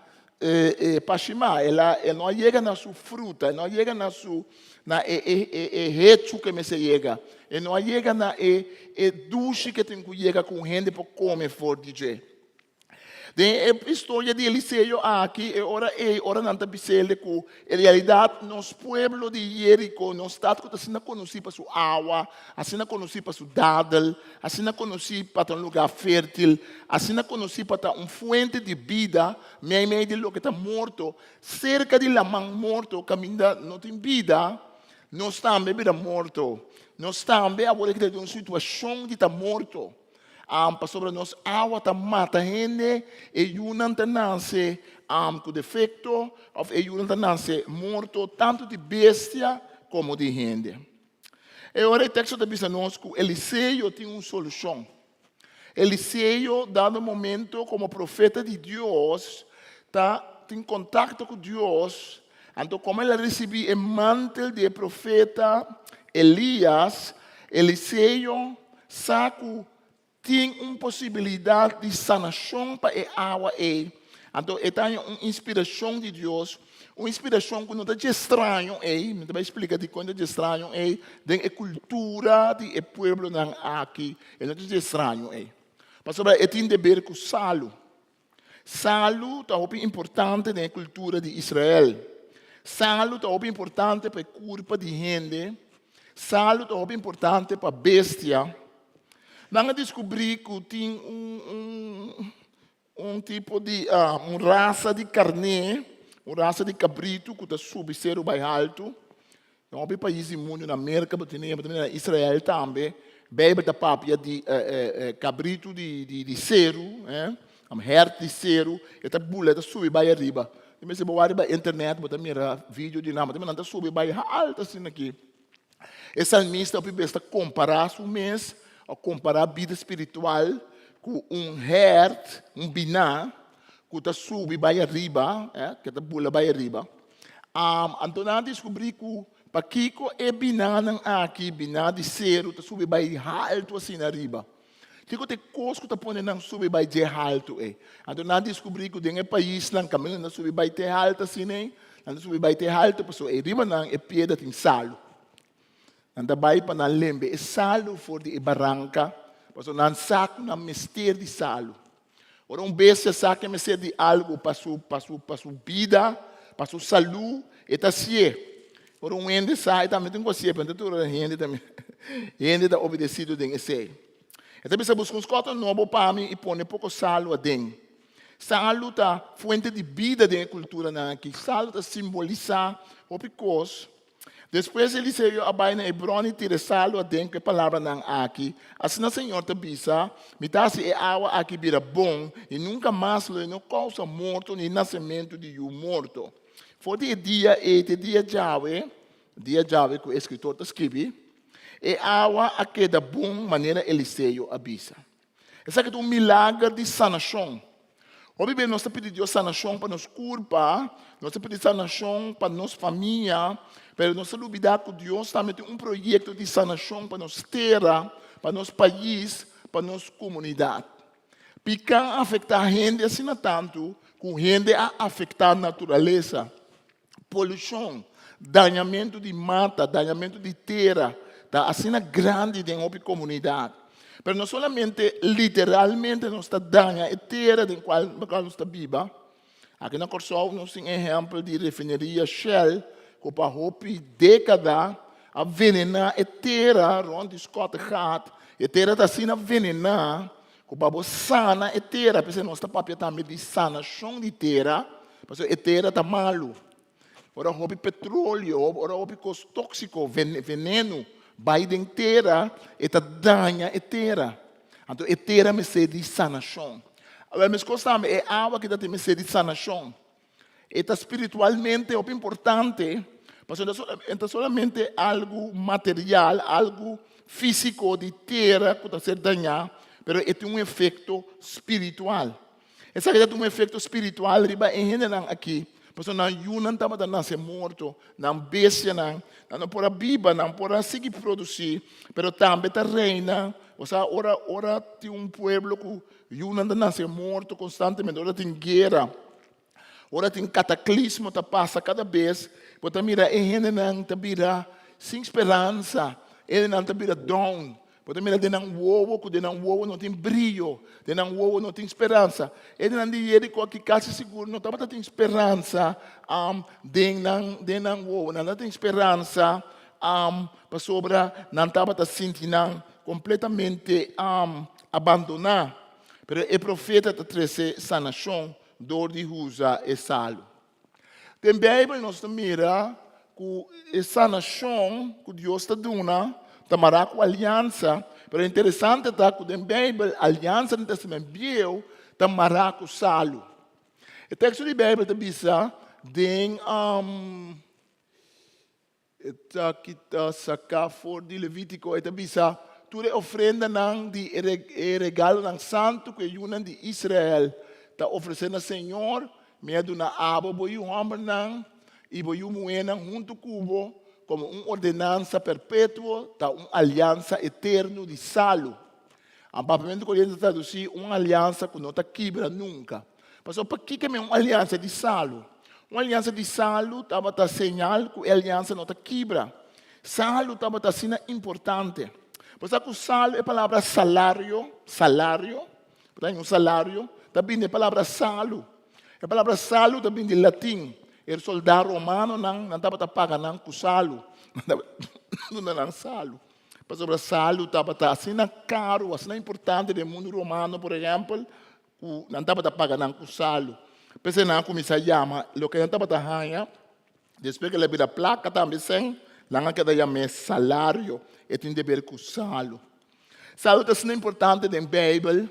pashimá. El a e no a yega na su fruta, e no a yega na su na e e e e hechu ku e mester yega. E no a yega na e e dushi ku e tin ku yega ku un hende por kome for di dje. Den e historia di Eliseo aki, e ora ei, ora nan ta bis'el ku en realidat nos pueblo di Jeriko, nos stat ku ta asina konosí pa su awa, asina konosí pa su dadel, asina konosí pa ta un lugá fértil, asina konosí pa ta un fuente di bida meimei di loke ta morto, serka di laman morto kaminda no tin bida, nos tambe bira morto. Nos tambe awor aki ta den un situashon di ta morto. Pasobra nos awa ta mata hende, e yunan ta nase ku defekto òf e yunan ta nase morto, tantu di bestia komo di hende. E ora e teksto ta bisa nos ku Eliseo tin un solushon. Eliseo, dado momento komo profeta di Dios, ta tin kontakto ku Dios, anto komo el a risibí e mantel di e profeta Elias, Eliseo Sa ku tin un posibilidat di sanashon pa e awa ei, anto e ta haña un inspirashon di Dios, un inspirashon ku no ta dje straño ei, mi ta bai splika dikon ta dje straño ei, den e kultura di e pueblonan aki, e no ta dje straño ei. Pasobra e tin deber ku salu. Salu ta hopi importante den e kultura di Israel. Salu ta hopi importante pa e kurpa di hende. Salu ta hopi importante pa bestia. Nan a diskubrí ku tin un, un, un tipo di, uh, un rasa di karné, un rasa di kabritu ku ta subi seru bai haltu. Den hopi pais di mundu, na Merka bo tene, bo ta mira na Israel tambe, Beibel ta papia di kabritu di seru, hert di seru, e ta bula, e ta subi bai ariba. Tin bes si bo wak riba internet bo ta mira video di nan, bo ta mira nan ta subi bai haltu asina aki. E salmista hopi bes ta kompará su mes òf kompará bida spiritual ku un hert, un biná, ku ta subi bai ariba, ku ta bula bai ariba. Anto nan a diskubrí ku pakiko e binanan aki, biná di seru, ta subi bai haltu asina ariba. Kiko ta e kos ku ta pone nan subi bai dje haltu ei? Anto nan a diskubrí ku den e paisnan kaminda nan ta subi bai te haltu asina ei, nan ta subi bai te haltu pasobra ei riba nan e piedra tin salu. Nan ta bai pa nan lembe e salu for di e baranka pasobra nan sa ku nan mester di salu. Ora un bestia sa ke mester di algu pa su pa su pa su bida, pa su salú, e ta hasié. Ora un hende sa, e tambe tin ku hasié, pero no ta tur hende ta hende ta obedesido den esei. E ta bisa, Buska un skòter nobo pa mi i pone poko salu aden. Salu ta fuente di bida den e kulturanan aki. Salu ta simbolisá hopi kos. Despues Eliseo a bai na e bron i tira e salu aden ku e palabranan aki, Asina Señor ta bisa, Mi ta hasi e awa aki bira bon, i nunka mas lo e no kousa morto ni nasementu di yu morto. For di e dia ei te dia djawe, dia djawe ku e eskritor ta skibi, e awa a keda bon manera Eliseo a bisa. Esaki ta un milager di sanashon. Hopi bes nos ta pidi Dios sanashon pa nos kurpa, nos ta pidi sanashon pa nos famia, pero nos ta lubida ku Dios tambe tin un proyekto di sanashon pa nos tera, pa nos pais, pa nos komunidat. Piká a afektá hende asina tantu ku hende a afektá naturalesa. Polushon, dañamentu di mata, dañamentu di tera ta asina grandi den hopi komunidat. Pero no solamente literalmente nos ta daña e tera den kual nos ta biba. Aki na Kòrsou nos tin ehèmpel di refineria Shell ku pa hopi dékada a venená e tera rònt di Schottegat. E tera ta asina venená Ku pa bo sana e tera, p'esei nos ta papia tambe di sanashon di tera, pasobra e tera ta malu. Ora hopi petroleo, ora hopi kos tóksiko, venenu bai den tera, e ta daña e tera. Anto e tera mester di sanashon. Awor meskos tambe e awa ki ta tin mester di sanashon. E ta spiritualmente hopi importante. Pasobra e ta solamente algu material, algu físiko di tera ku ta ser dañá, pero e tin un efekto spiritual. Esaki ta tin un efekto spiritual riba e hendenan aki, pasobra nan yunan tabata nase morto, nan bestianan, nan no por a biba, nan por a sigui produsí, pero tambe ta reina, osea ora ora tin un pueblo ku yunan ta nase morto konstantemente, ora tin guera, Ora tin kataklismo ta pasa kada bes, bo ta mira e hendenan ta bira sin speransa, e hendenan ta bira down. Bo ta mira den nan wowo ku den nan wowo no tin brio, den nan wowo no tin speransa. E hendenan di Jeriko aki kasi sigur no tabata tin speransa den nan den nan wowo. Nan no tin speransa pasobra nan tabata sinti nan kompletamente abandoná. Pero e profeta ta trese sanashon dor di usa e salu. Den Beibel nos ta mira ku e sanashon ku Dios ta duna ta mará ku aliansa, pero interesante ta ku den Beibel aliansa den Testament Bieu ta mará ku salu. E teksto di Beibel ta bisa den E ta kita saká for di Levítiko. E ta bisa, Tur e ofrendanan di e regalonan santu ku e yunan di Israel ta ofresé na señor, mi a duna abo bo yu hòmbernan i bo yu muhénan huntu ku bo komo un ordenansa perpetuo, ta un aliansa eterno di salu. Papiamentu Koriente ta tradusí un aliansa ku no ta kibra nunka. Pasobra pakiko mi un aliansa di salu? Un aliansa di salu tabata señal ku e aliansa no ta kibra. Salu tabata asina importante. Bo sa ku salu, e palabra salario, salario, bo ta haña un salario, ta bini di e palabra salu. E palabra salu ta bini di latin. E soldá romanonan, nan tabata paga nan ku salu. Nan tabata duna nan salu. Pasobra salu tabata asina karu, asina importante den mundu romano, por ehèmpel, ku nan tabata paga nan ku salu. P'esei nan a kuminsá yama loke nan tabata haña, despues ku el a bira plaka tambe sèn, nan a keda yam'é salario. E tin deber ku salu. Salu ta asina importante den Beibel.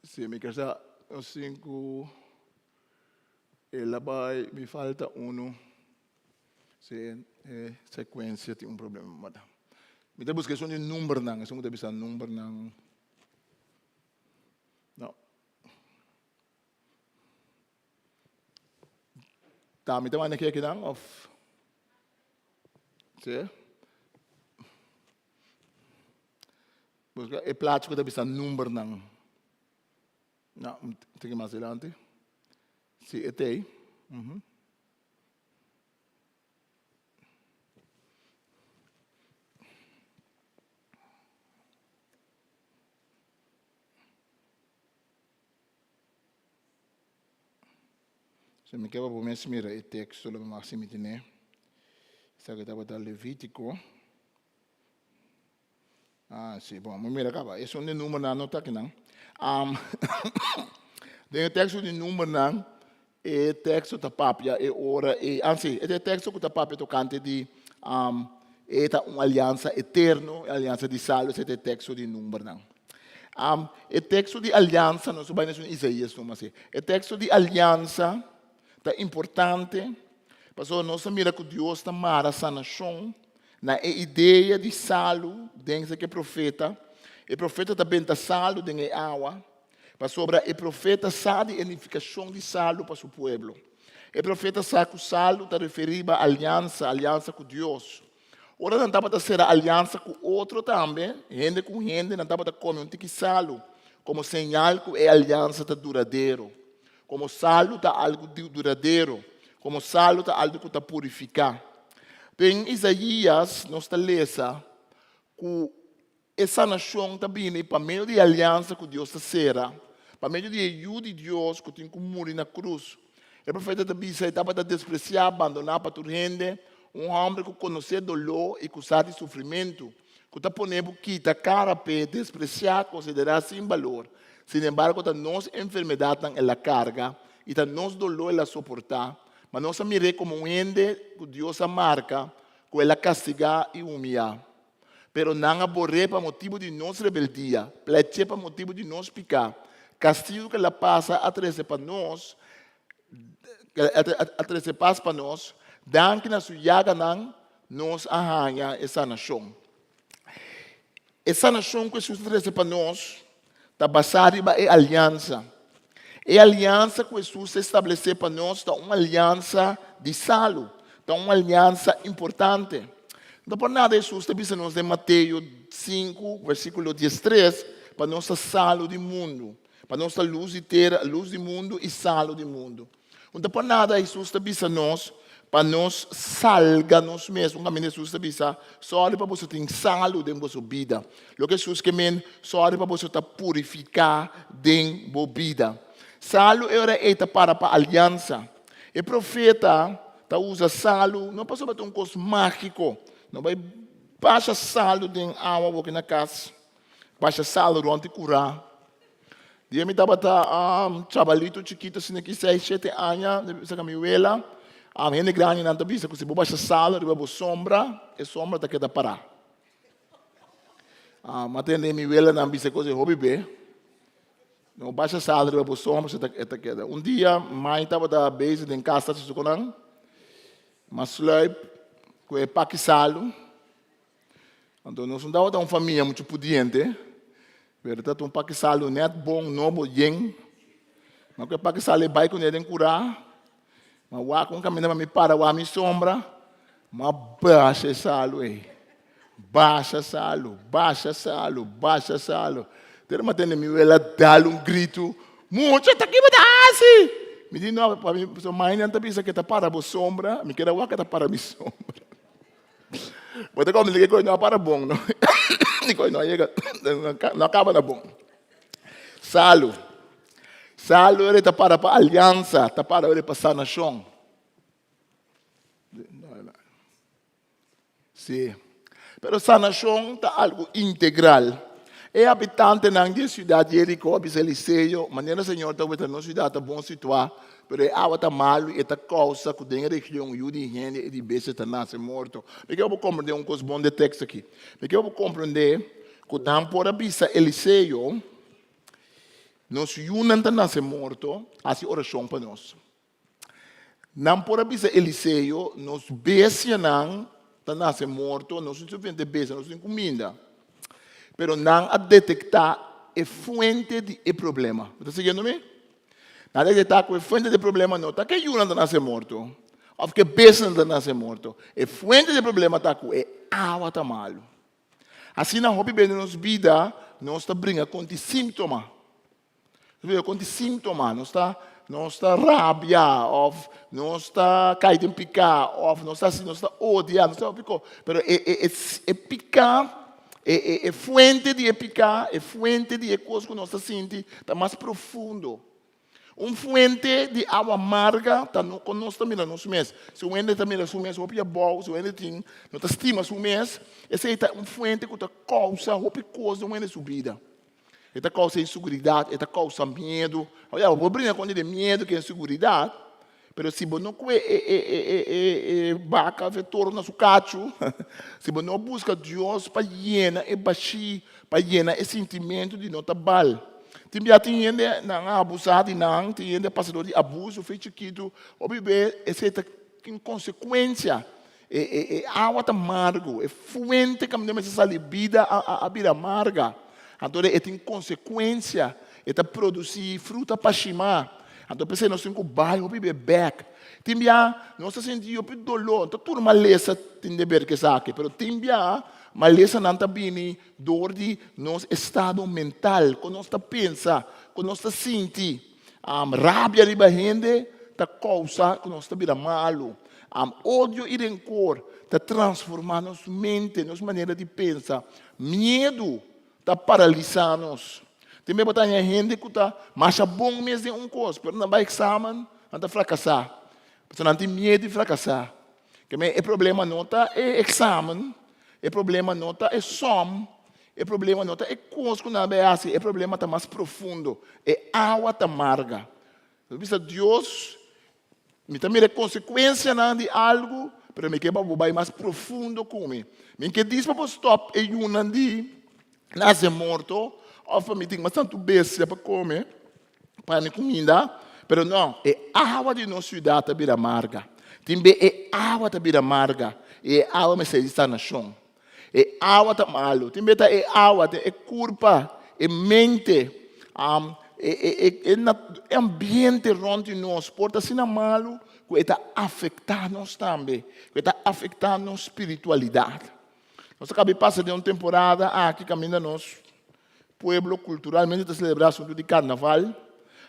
Si, mi kier sa sinku. El a bai, mi falta unu. Si e secuencia tin un problema. Mi ta busca esun di numbernan, esun ku ta bisa numbernan. No. Ta mi ta manda aki akinan of? Si. Busca e plachi ku ta bisa numbernan. No, un tiki mas dilanti. Si, e t'ei. Mhm. Si mi ke pa bo mes mira e teksto, lo mi mas si mi tene. Esaki tabata Levítiko. Ah, sí, bon, mi mira caba. Esun di numbernan no ta akinan. Um, den e teksto di numbernan, e teksto ta papia e ora e, ah, sí, e teksto ku ta papia tokante di um, e ta un aliansa eterno, e aliansa di salo, ese ta e teksto di numbernan. Um, e teksto di aliansa, nos bai na esun Isaías numa sí. E teksto di aliansa ta importante, pasobra nos ta mira ku Dios ta mara sanashon Na e idea di salu den esaki e profeta, e profeta ta benta salu den e awa, pasobra e profeta sa di e nifikashon di salu pa su pueblo. E profeta sa ku salu ta referí ba aliansa, aliansa ku Dios. Ora nan tabata sera aliansa ku otro tambe, hende ku hende, nan tabata kome un tiki salu komo señal ku e aliansa ta duradero. Komo salu ta algu duradero, komo salu ta algu ku ta purifiká. Den Isaías nos ta lesa ku e sanashon ta bini pa medio di e aliansa ku Dios ta sera, pa medio di e Yu di Dios ku tin ku muri na krus. E profeta ta bisa e tabata despresiá, bandoná pa tur hende, un hòmber ku konosé doló i ku sa di sufrimentu, ku ta pone bo kita kara p'e, despresiá, konsiderá sin balor. Sinembargo, ta nos enfermedatnan el a karga i ta nos doló el a soportá, ma nos a mir'é komo un hende ku Dios a marka, ku el a kastigá i humiyá. Pero nan a bor'é pa motibu di nos rebeldia, plèch'é pa motibu di nos piká. Kastigu ku el a pasa a trese pa nos, a trese pas pa nos, danki na su yaganan nos a haña e sanashon. E sanashon ku Hesus a trese pa nos ta basá riba e aliansa. E aliansa ku Hesus a establesé pa nos ta un aliansa di salu, ta un aliansa importante. No ta por nada Hesus ta bisa nos den Mateo 5, versíkulo 13, pa nos ta salu di mundu, pa nos ta lus di tera, lus di mundu i salu di mundu. No ta por nada Hesus ta bisa nos pa nos salga nos mes. Un kaminda Hesus ta bisa, Sòri pa boso tin salu den boso bida. Loke Hesus ke men, sòri pa boso ta purifiká den bo bida. Salu e ora ei ta para pa aliansa. E profeta ta usa salu no pasobra ta un kos mágiko. No bai basha salu den awa bo ke na kas. Basha salu rònt di kurá. Dia mi tabata chabalito chikito asina ki seis shete aña mi sa mi wela hende grandinan ta bisa ku si bo basha salu riba bo sombra e sombra ta keda pará. Mi a tende mi welanan bisa e kos ei hopi be. No basha salu riba bo sombra e ta keda. Un dia mai tabata bezig den kas ta hasi su konan mi a sluip ku e paki salu. Anto nos no tabata un famia muchu pudiente, pero ta un paki salu net bon, nobo, yen. Ma ku e paki salu e bai kuné den kurá, ma wak un kaminda pa mi para wak mi sombra, m'a basha e salu ei. Basha salu, basha salu, basha salu. Te m'a tende mi wela dal un gritu, Mucha, ta ki bo ta hasi? Mi di, No, pasobra mi mainan ta bisa ke ta para bo sombra, mi keda wak ke ta para mi sombra. Bo ta komprende ke kos no a para bon no. E kos no a yega, no a kaba na bon. Salu. Salu ora ta para pa aliansa, ta para ora pa sanashon. Sí. Pero sanashon ta algu integral. E habitantenan di e siudat Jeriko a bisa Eliseo, Manera Señor ta weta, nos siudat ta bon situá, pero e awa ta malu i e ta kousa ku den e region yu di hende i di bestia ta nase morto. Mi ke pa bo komprendé un kos bon di e teksto akí. Mi ke pa bo komprendé ku nan por a bisa Eliseo, Nos yunan ta nase morto, hasi orashon pa nos. Nan por a bisa Eliseo, Nos bestianan ta nase morto, nos no tin suficiente bestia, nos no tin kuminda. Pero nan a detektá e fuente di e problema. Bo ta siguiendo mi? Nan a detektá ku e fuente di e problema no ta ku e yunan ta nase morto òf ku e bestianan ta nase morto. E fuente di e problema ta ku e awa ta malu. Asina hopi bes den nos bida nos ta bringa kontra e síntoma. Nos bira kontra síntoma, nos ta nos ta rabia òf nos ta kai den piká òf nos ta hasi nos ta odia, nos ta hopi kos. Pero e e e e piká, e e e fuente di e piká, e fuente di e kos ku nos ta sinti ta mas profundo. Un fuente di awa marga ta no kon nos ta mira nos mes. Si un hende ta mira su mes hopi abou, si un hende tin no ta stima su mes, esei ta un fuente ku ta kousa hopi kos den un hende su bida. E ta kousa inseguridat, e ta kousa miedu. Oye, bo por bringa kontra di miedu ku inseguridat, pero si bo no kue e e e e e e baka òf e toro na su kachu, si bo no buska Dios pa yena e bashí, pa yena e sintimentu di no ta bal. Tin bia tin hende nan a abusá di nan, tin hende a pasa dor di abuso fe chikitu, hopi be esei ta tin konsekuensia. E e e awa ta margo, e fuente kaminda mester sali bida a a a bira marga. Anto e tin konsekuensia, e ta produsí fruta pashimá. Anto p'esei nos tin ku bai hopi be bèk. Tin bia nos ta sinti hopi doló, no ta tur malesa tin deber ku esaki, pero tin bia malesanan ta bini dor di nos estado mental, kon nos ta pensa, kon nos ta sinti. Rabia riba hende ta kousa ku nos ta bira malu. Odio i renkor ta transformá nos mente, nos manera di pensa. Miedu ta paralisá nos. Tin bes bo ta haña hende ku ta masha bon mes den un kos, pero nan bai eksamen, nan ta frakasá. Pasobra nan tin miedu di frakasá. E problema no ta e eksamen, e problema no ta e sòm, e problema no ta e kos ku nan a bai hasi, e problema ta mas profundo. E awa ta marga. Nos bisa Dios, mi ta mira e konsekuensianan di algu, pero mi ke pa bo bai mas profundo ku mi. Mi ke dis pa bo stòp e yunan di nase morto òf pa mi tin mas tantu bestia pa kome. Pani kuminda, pero no, e awa di nos siudat ta bira marga. Tin be e awa ta bira marga i e awa mester di sanashon. E awa ta malu, tin be ta e awa, ta e kurpa, e mente, e e e e ambiente rònt di nos por ta asina malu ku e ta afektá nos tambe, ku e ta afektá nos spiritualidat. Nos a kaba di pasa den un temporada aki kaminda nos Pueblo kulturalmente ta selebrá asuntu di karnaval.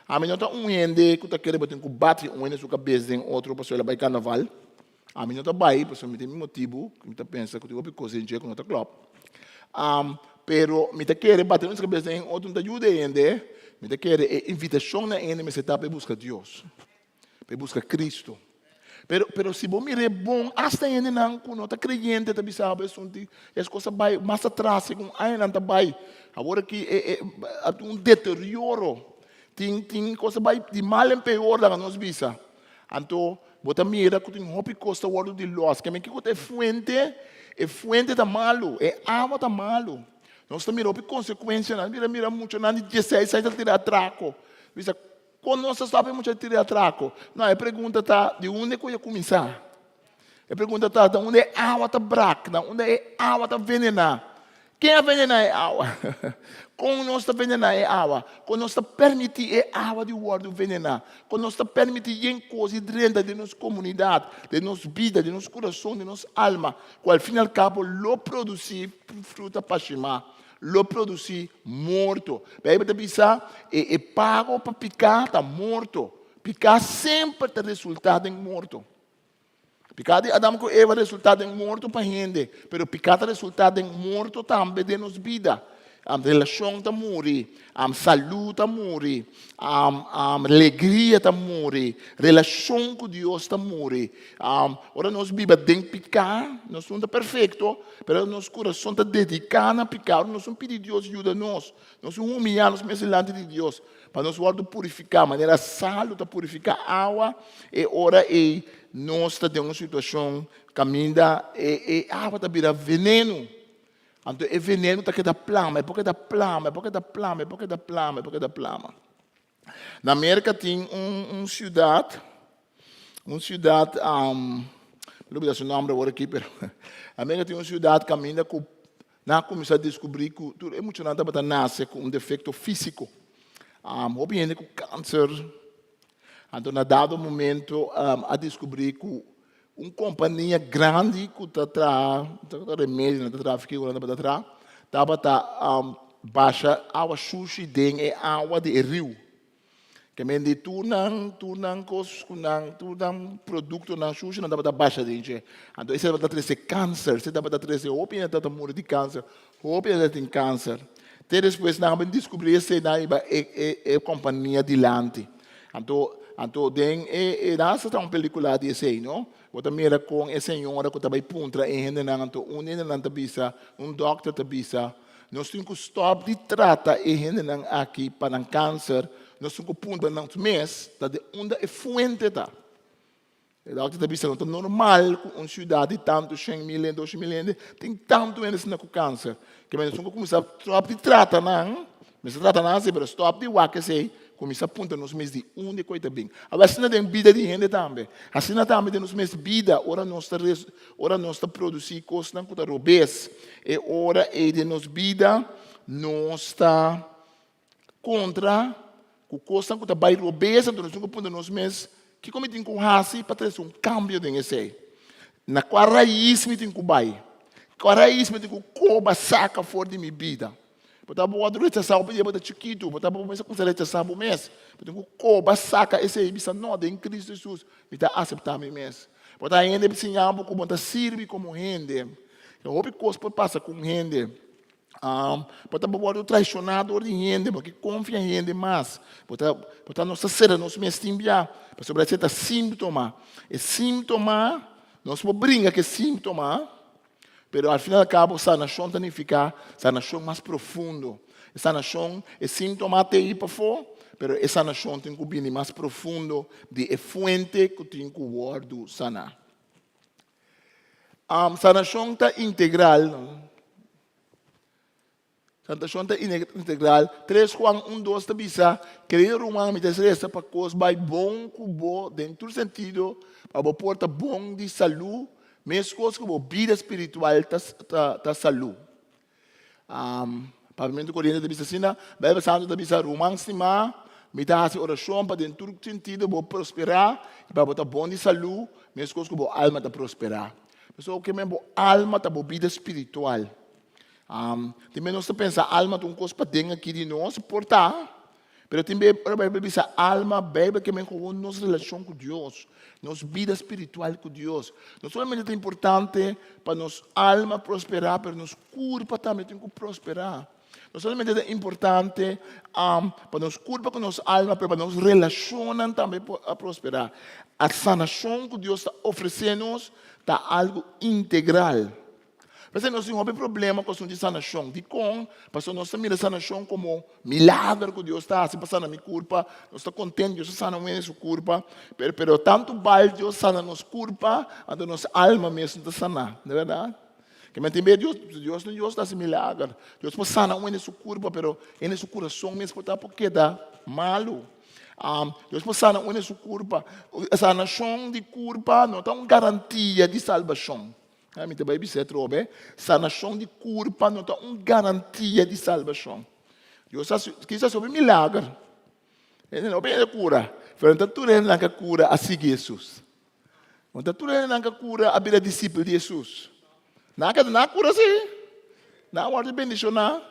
Ami no ta un hende ku ta kere bo tin ku bati un hende su kabes den otro pasobra el a bai karnaval. Ami no ta bai pasobra mi tin mi motibu ku mi ta pensa ku tin hopi kos den dje ku no ta klòp. Pero mi ta kere bati un su kabes den otro no ta yuda e hende. Mi ta kere e invitashon na e hende mester ta pa e buska Dios. Pa e buska Cristo. Pero, pero si bo mir'é bon, asta hendenan ku no ta kreyente ta bisa bo esun di es kos a bai mas atras segun añanan ta bai. Awor aki e e a tin un deterioro. Tin tin kos a bai di mal en peor laga nos bisa. Anto bo ta mira ku tin hopi kos ta wòrdu di lòs. Ke men kiko ta e fuente? E fuente ta malu, e awa ta malu. Nos ta mira hopi konsekuensianan. Mira mira muchanan di dieseis aña ta tira atrako. Bisa Kon nos ta stòp e mucha di tira atrako? No, e pregunta ta, di unda ku e kuminsá? E pregunta ta, di unda e awa ta brak? Na unda e awa ta venená? Ken a venená e awa? Kon nos ta venená e awa? Kon nos ta permití e awa di wòrdu venená? Kon nos ta permití yen kos di drenta den nos komunidat, den nos bida, den nos kurason, den nos alma, ku al fin i al kabo lo produsí fruta pashimá? Lo produsí morto. Beibel ta bisa, e e pago pa piká ta morto. Piká semper ta resultá den morto. Piká di Adam ku Eva resultá den morto pa hende, pero piká ta resultá den morto tambe den nos bida. Relashon ta muri, salú ta muri, alegria ta muri, relashon ku Dios ta muri. Ora nos biba den piká, nos no ta perfekto, Pero nos kurason ta dediká na piká. Ora nos no pidi Dios yuda nos, nos no humiyá nos mes dilanti di Dios pa nos wòrdu purifiká manera salu ta purifiká awa, e ora ei nos ta den un situashon kaminda e e awa ta bira venenu. Anto e venenu ta keda plama, e por keda plama, e por keda plama, e por keda plama, e por keda plama. Na Merka tin un un siudat, un siudat, mi lo bida su nòmber awor aki, pero na Merka tin un siudat kaminda ku nan a kuminsá deskubrí ku tur e muchanan tabata nase ku un defekto físiko. Hopi hende ku kanser. Anto na dado momento a deskubrí ku un kompania grandi ku ta traha remedionan ta traha figura nan tabata traha tabata basha awa shushi den e awa di e riu. Ke men di tur nan tur nan kos ku nan tur nan produktonan shushi nan tabata basha den dje. Anto esei tabata trese kanser, esei tabata trese hopi hende tabata muri di kanser, hopi hende tin kanser. Te despues nan a bin diskubrí esei nan a hiba e e e kompania dilanti. Anto anto den e e nan a sa un pelikula di esei no. Bo ta mira kon e señora ku ta bai puntra e hendenan anto un hendenan ta bisa un dòkter ta bisa nos tin ku stòp di trata e hendenan aki pa nan kanser nos tin ku puntra nan mes ta di unda e fuente ta. E dòkter ta bisa no ta normal ku un siudat di tantu 100.000 hende 200.000 hende tin tantu hende asina ku kanser. Ke men nos tin ku kuminsá stòp di trata nan Mester trata nan así, pero stòp di wak esei, kuminsá puntra nos mes di unda e koi ta bin. Awor asina den bida di hende tambe. Asina tambe den nos mes bida, ora nos ta ora nos ta produsí kosnan ku ta robes, e ora ei den nos bida nos ta kontra ku kosnan ku ta bai robes, anto nos tin ku puntra nos mes, kiko mi tin ku hasi pa trese un kambio den esei? Na kua rais mi tin ku bai? Kua rais mi tin ku koba saka for di mi bida? Bo ta wòrdu rechasá hopi dia bo ta chikitu, bo ta kuminsá kuminsá rechasá bo mes. Bo tin ku koba saka esei i bisa, No, den Kristu Hesus mi ta aseptá mi mes. Bo ta hende siña bo ku bo ta sirbi komo hende. Hopi kos por pasa ku un hende. Bo ta wòrdu traishoná dor di hende, bo ke konfia hende mas. Bo ta bo ta nos ta sera nos mes tin bia, pasobra esei ta síntoma. E síntoma, nos por bringa ku e síntoma. Pero al fin al cabo sanashon ta nifiká sanashon mas profundo. E sanashon, e síntoma ta ei pafó, pero e sanashon tin ku bini mas profundo di e fuente ku tin ku wòrdu saná. Sanashon ta integral. Sanashon ta integral. 3 Juan 1, 2 ta bisa, Kerido ruman, mi ta resa pa kos bai bon ku bo den tur sentido, pa bo por ta bon di salú, meskos ku bo bida spiritual ta ta salú. Papiamentu Koriente ta bisa asina, Beibel Santu ta bisa, Ruman stimá, mi ta hasi orashon pa den tur sentido bo prosperá i pa bo ta bon di salú, meskos ku bo alma ta prosperá. Pasobra ke men bo alma ta bo bida spiritual. Tin bes nos ta pensa alma ta un kos paden aki di nos, por ta, pero tin bes ora Beibel bisa alma, Beibel ke men gewoon nos relashon ku Dios, nos bida spiritual ku Dios. No solamente ta importante pa nos alma prosperá, pero nos kurpa tambe tin ku prosperá. No solamente ta importante pa nos kurpa ku nos alma, pero pa nos relashonnan tambe por a prosperá. A sanashon ku Dios ta ofresé nos ta algu integral. P'esei nos tin hopi problema ku asuntu di sanashon. Dikon? Pasobra nos ta mira sanashon komo milager ku Dios ta hasi pa sana mi kurpa. Nos ta kontent Dios a sana un hende su kurpa. Pero, pero tantu bal Dios sana nos kurpa, anto nos alma mes no ta saná. No bèrdat? Ke men tin bes Dios, Dios no Dios ta hasi milager. Dios por sana un hende su kurpa, pero hende su kurason mes por ta por keda malu. Dios por sana un hende su kurpa. Sanashon di kurpa no ta un garantia di salbashon. Mi ta bai bisa atrobe, sanashon di kurpa no ta un garantia di salbashon. Dios a hasi, kisas hopi milager. Hende no bini kura, pero no ta tur hendenan ku a kura a sigui Hesus. No ta tur hendenan ku a kura a bira disipel di Hesus. Nan a keda nan a kura si, nan a wòrdu bendishoná.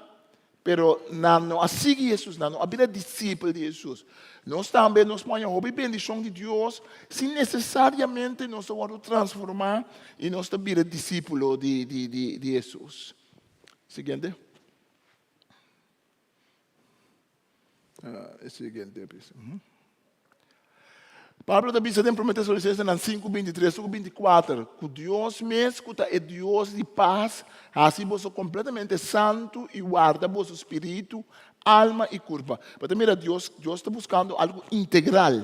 Pero nan no a sigui Hesus, nan no a bira disipel di Hesus. Nos tambe nos por haña hopi bendishon di Dios sin nesesariamente nos ta wòrdu transformá i nos ta bira disípulo di di di di Hesus. Siguiente. E siguiente. Pablo ta bisa den Promé Tesalonicensenan 5, 23 ku 24, ku Dios mes, ku ta e Dios di pas, hasi boso kompletamente santu i warda boso spiritu, alma i kurpa. Bo ta mira Dios, Dios ta buskando algu integral,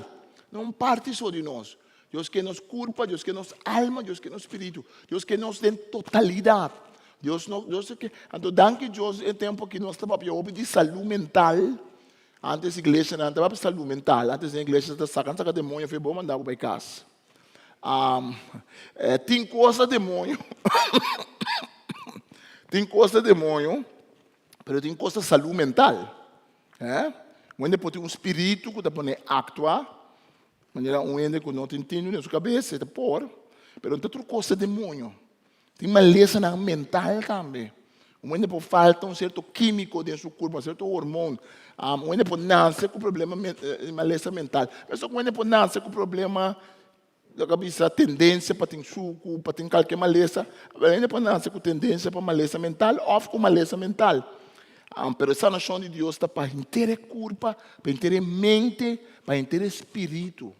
no un parti so di nos. Dios ke nos kurpa, Dios ke nos alma, Dios ke nos spiritu. Dios ke nos den totalidat. Dios no, Dios ke, anto danki Dios e tempu aki nos ta papia hopi di salú mental. Antes iglesianan tabata pa salú mental. Antes den iglesia ta sakan saka demoño fe bo manda bo bai kas. Tin kos ta demoño. Tin kos ta demoño, pero tin kos ta salú mental. Eh? Un hende por tin un spiritu ku ta pone aktua, manera un hende ku no tin tinu den su kabes, e ta por, pero no ta tur kos ta demoño. Tin malesanan mental tambe. Un hende por falta un sierto kímiko den su kurpa, un sierto hormon. Un hende por nase ku problema malesa mental. Mesun ku un hende por nase ku problema, loke a bisa tendensia pa tin suku, pa tin kalke malesa. Un hende por nase ku tendensia pa malesa mental òf ku malesa mental. Pero e sanashon di Dios ta pa henter e kurpa, pa henter e mente, pa henter e spiritu.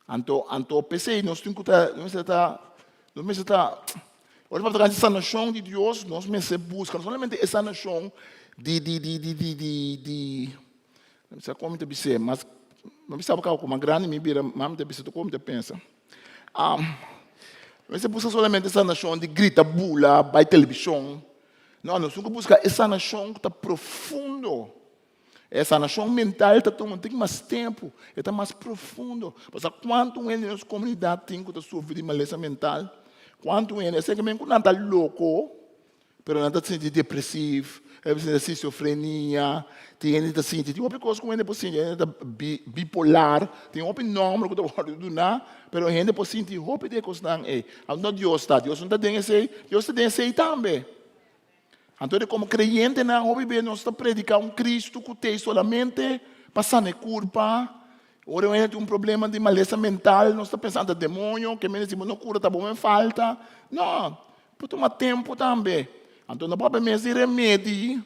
Anto, anto p'esei nos tin ku ta, nos mester ta, nos mester ta, ora papia ta sanashon di Dios, nos mester buska no solamente e sanashon di, di, di, di, di, di, di, no sa kon mi ta bis'é, mas mi bisa bo kaba ku mas grandi mi bira, mas mi ta bisa tur kon mi ta pensa. No mester buska solamente sanashon di grita, bula, bai televishon, no, nos tin ku buska e sanashon ku ta profundo. E sanashon mental ta tuma un tiki mas tempu, e ta mas profundo. Pasobra kuantu hende den nos komunidat tin ku ta sufri di malesa mental? Kuantu hende, esei ke men ku nan ta loko, pero nan ta sinti depresiv, nan ta sinti skizofrenia, tin hende ta sinti, tin hopi kos ku hende por sinti, hende ta bipolar, tin hopi nòmber ku ta wòrdu duná, pero hende por sinti hopi di e kosnan ei. Anto Dios ta? Dios no ta den esei? Dios ta den esei tambe. Anto di komo kreyentenan hopi bes nos ta prediká un Kristu ku t'ei solamente pa sana e kurpa. Ora un hende tin un problema di malesa mental nos ta pensa ta demoño, ke mende si bo no kura ta bo men falta. No, por tuma tempu tambe. Anto no papia mes di remedi.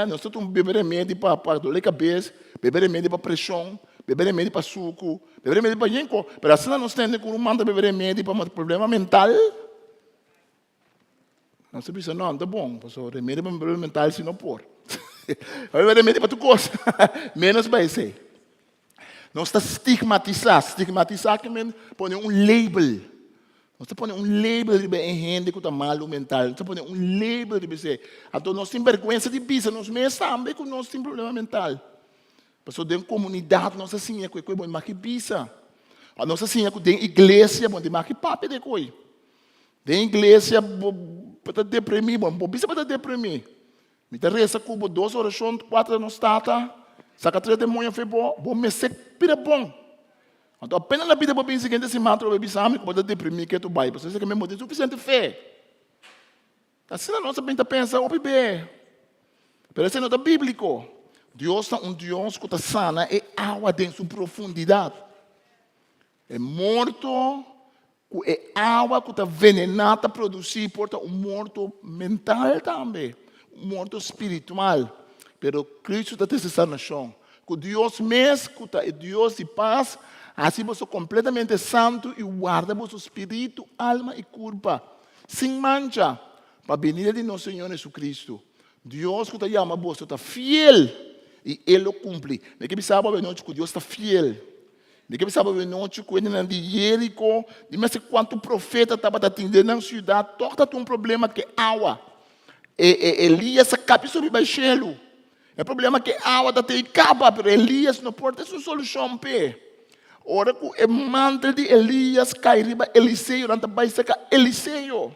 Nos ta tuma bebe remedi pa pa dole kabes, bebe remedi pa preshon, bebe remedi pa suku, bebe remedi pa yen ko. Pero asina nos tende ku ruman ta bebe remedi pa problema mental. Nos ta bisa, no, no ta bon, pasobra remedio pa mi problema mental si no por. Hopi remedio pa tur kos, menos pa esei. Nos ta stigmatisá, stigmatisá ke men pone un label. Nos ta pone un label riba e hende ku ta malu mental. Nos ta pone un label riba esei. Anto nos tin bèrgwensa di bisa nos mes tambe ku nos tin problema mental. Pasobra den komunidat nos a siña ku e koi bo no maki bisa. Nos a siña ku den iglesia bo no tin maki papia di e koi. Den iglesia bo ta deprimí, bo no por bisa bo ta deprimí. Mi ta resa ku bo dos orashon, kuater nos Tata, saka tres demoño af'e bo, bo mester bira bon. Anto apenas na bida bo bin siguiente siman atrobe bisa mi ku bo ta deprimí ke tu bai pasobra esaki mi bo tin sufisiente fe. Asina nos a bin ta pensa hopi be. Pero esei no ta bíbliko. Dios ta un Dios ku ta sana e awa den su profundidat. E morto ku e awa ku ta venená ta produsí por ta un morto mental tambe, un morto spiritual. Pero Cristo ta trese sanashon. Ku Dios mes, ku ta e Dios di pas, hasi boso kompletamente santu i warda boso spiritu, alma i kurpa sin mancha pa binida di nos Señor Jesucristo. Dios ku ta yama boso ta fiel i E lo kumpli. Mi ke bisa bo abenochi ku Dios ta fiel. Mi ke bisa bo abenochi ku hendenan di Jeriko, di mester kuantu profeta tabata tin den nan siudat, tòg ta tin un problema ku e awa. E e Elias a kapi subi bai shelu. E problema ku e awa ta tin kaba, pero Elias no por tin su solushon p'e. Ora ku e mantel di Elias kai riba Eliseo, nan ta bai saka Eliseo.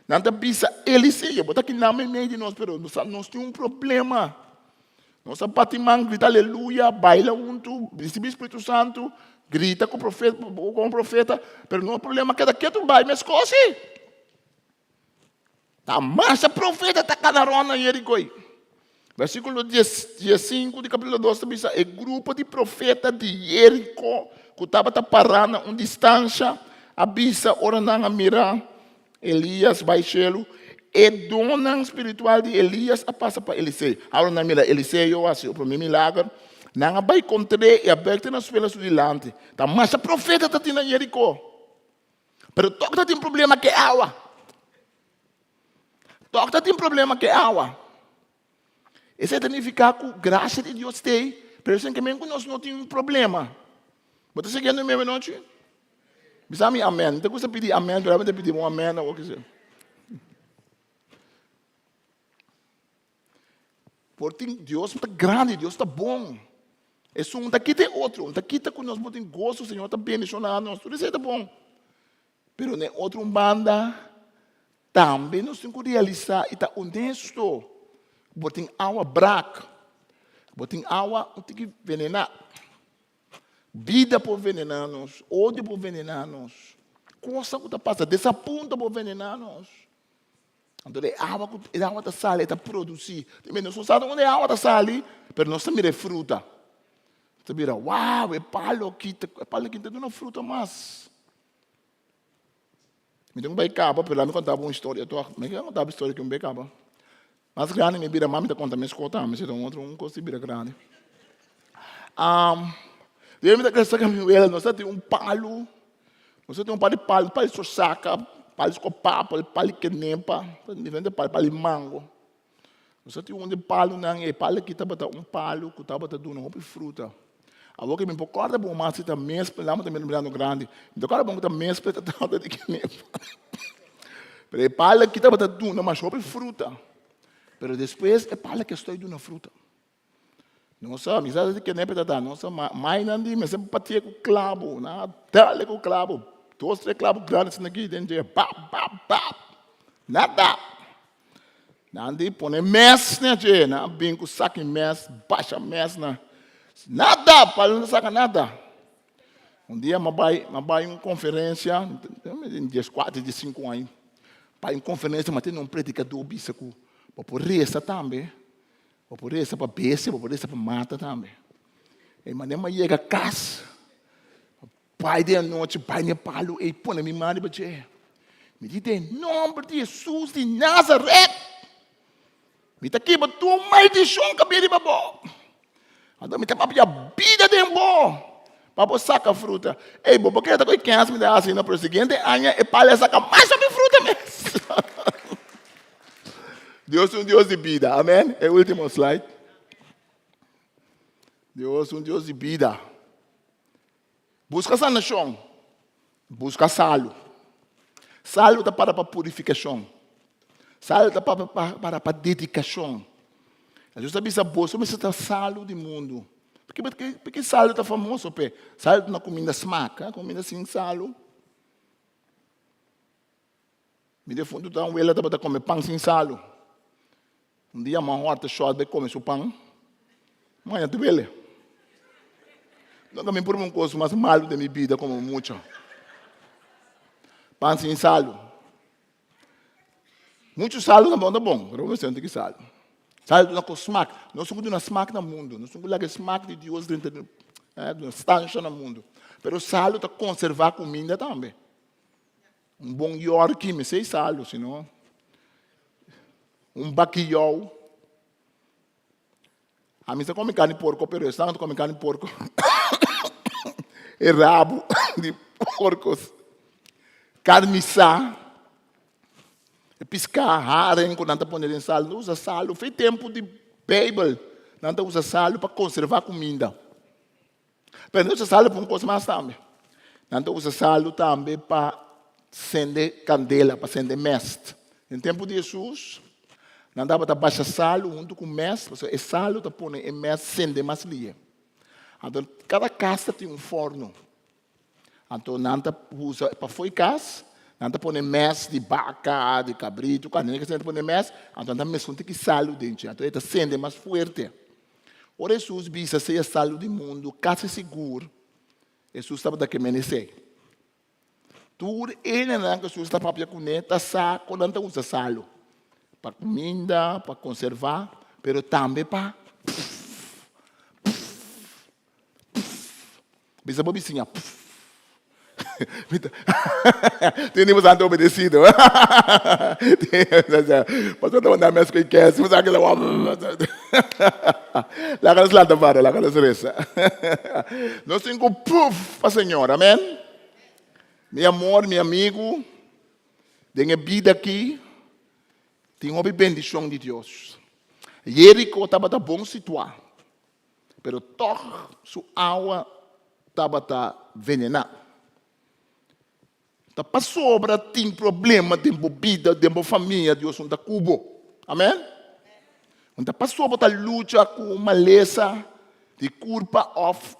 Nan ta bisa Eliseo, bo ta kinan meimei di nos, pero nos sa nos tin un problema. Nos a bati man, grita aleluya, baila huntu, risibi Spiritu Santu, grita ku profeta, komo profeta, pero nos problema keda ketu bai meskos si. Ta masha profeta ta kana rònt na Jeriko ei. Versíkulo diesinku di kapítulo dos ta bisa, e grupo di profeta di Jeriko ku tabata pará na un distansha a bisa ora nan a mira Elias bai shelu, e donnan spiritual di Elias a pasa pa Eliseo. Awor nan mira Eliseo hasi e promé milager, nan a bai kontr'é i a bèk te na suela su dilanti. Ta masha profeta ta tin na Jeriko, pero tòg ta tin problema ku e awa. Tòg ta tin problema ku e awa. Esei ta nifiká ku grasia di Dios t'ei, pero esei ke men ku nos no tin problema. Bo ta siguiendo mi anochi? Bisa mi amèn. Mi ta gusta pidi amèn, pero mi ta pidi bo amèn awor kise. Por tin Dios ta grandi, Dios ta bon. Esun ta kita e otro, ta kita ku nos por tin goso, Señor ta bendishoná nos, tur esei ta bon. Pero na e otro un banda, tambe nos tin ku realisá i ta honesto. Bo tin awa brak, bo tin awa un tiki venená. Bida por venená nos, odio por venená nos, kosnan ku ta pasa, desapunto por venená nos. Anto e awa ku e awa ta sali, e ta produsí. Nos no sa unda e awa ta sali, pero nos ta mira e fruta. Nos ta mira, wow, e palo aki, e palo aki ta duna fruta mas. Mi tin ku bai kaba, pero laga mi konta bo un historia tòg. Mi ke konta bo historia ku mi bai kaba. Mas grandi mi bira, mas mi ta konta mes kos tambe, si ta un otro un kos di bira grandi. Dia mi ta krese ku mi wela, nos ta tin un palu, nos ta tin un par di palu, palu di sosaka, palu di skopapa, palu di kenepa, diferente palu, palu di mango. Nos a tin un di palunan, e palu aki tabata un palu ku tabata duna hopi fruta. Awor ke mi por kòrda bon mas si ta mes, lama ta mirando grandi, mi ta kòrda bon ku ta mes ta tabata di kenepa. Pero e palu aki tabata duna masha hopi fruta. Pero despues e palu aki a stòi duna fruta. Nos sa, mi sa di kenepa ta ta, nos sa mainan di mester batié ku klabu, nan a dale ku klabu, dos tres klabu grandi asina aki den dje, bap bap bap, nada. Nan di pone mes na dje, nan a bin ku saki mes, basha mes na, nada, palu no ta saka nada. Un dia mi a bai, mi a bai un konferensia, mi tin dieskuater, diesinku aña, bai un konferensia, mi a tende un predikadó bisa ku bo por resa tambe. Bo por resa pa bestia, bo por resa pa mata tambe. E manera mi a yega kas, bai den anochi, bai na e palu ei, pone mi man riba dje. Mi di den nomber di Hesus di Nazaret, mi ta kiba tur maldishon ku a bini riba bo. Anto mi ta papia bida den bo, pa bo saka fruta. Ey, bo por kere ta ku e kens mi ta hasi, no, pero siguiente aña e palu a saka mas hopi fruta mes. Dios un Dios di bida, amen. E último slide. Dios un Dios di bida. Buska sanashon, buska salu. Salu ta para pa purifikashon. Salu ta para pa, pa dedikashon. Jesus ta bisa boso mester ta salu di mundu. P'ke, p'ke, p'ke salu ta famoso p'e? Salu ta na kuminda smak, eh? Kuminda sin salu. Mi defuntu ta wela tabata kome pan sin salu. Un dia man hòrta shòt bai kome su pan. Maña duele. Nunka mi prueba un kos mas malu den mi bida komo mucha. Pan sin salu. Muchu salu tampoco ta bon, pero bo mester un tiki salu. Salu duna kos smak. Nos tin ku duna smak na mundu. Nos tin ku laga e smak di Dios drenta duna stansha na mundu. Pero salu ta konservá kuminda tambe. Un bon yorki mester salu, sino un bakiyou. Ami sa come carne porco, pero esnan ta come carne porco. E rabo di porco. Carne e pisca, haren cu nan ta pone den sal. Nan usa salu. Fe tempo di Bijbel, nan ta usa salu pa conserva cuminda. Pero nan ta usa salu pa un cos mas tambe. Nan ta usa salu tambe pa sende candela, pa sende mest. Den tempo di Jesus, nan tabata basha salu huntu cu mest, pasobra e salu ta pone e mest sende mas lie. Anto cada cas ta tin un forno. Anto nan ta usa pafó e cas, nan ta pone mest di baca, di cabrito, carne, nan ta pone mest, anto nan ta mezcla un tiki salu den dje, anto e ta sende mas fuerte. Ora Hesus bisa sea salu di mundu, kasi sigur Hesus tabata ke men esei. Tur hendenan ku Hesus ta papia kuné ta sa kon nan ta usa salu, pa kuminda, pa konservá, pero tambe pa puf, puf, puf. Bisa bo bisiña, puf. Tin di boso anta obedecido. Pastor ta manda mes ku e kes. Boso a keda Laga nos lanta para, laga nos resa. Nos tin ku puf pa Señor, amen. Mi amor, mi amigu, den e bida aki tin hopi bendishon di Dios. Jeriko tabata bon situá. Pero tòg su awa tabata venená. Ta pasobra tin problema den bo bida, den bo famia, Dios no ta ku bo. Amen? No ta pasobra bo ta lucha ku un malesa di kurpa òf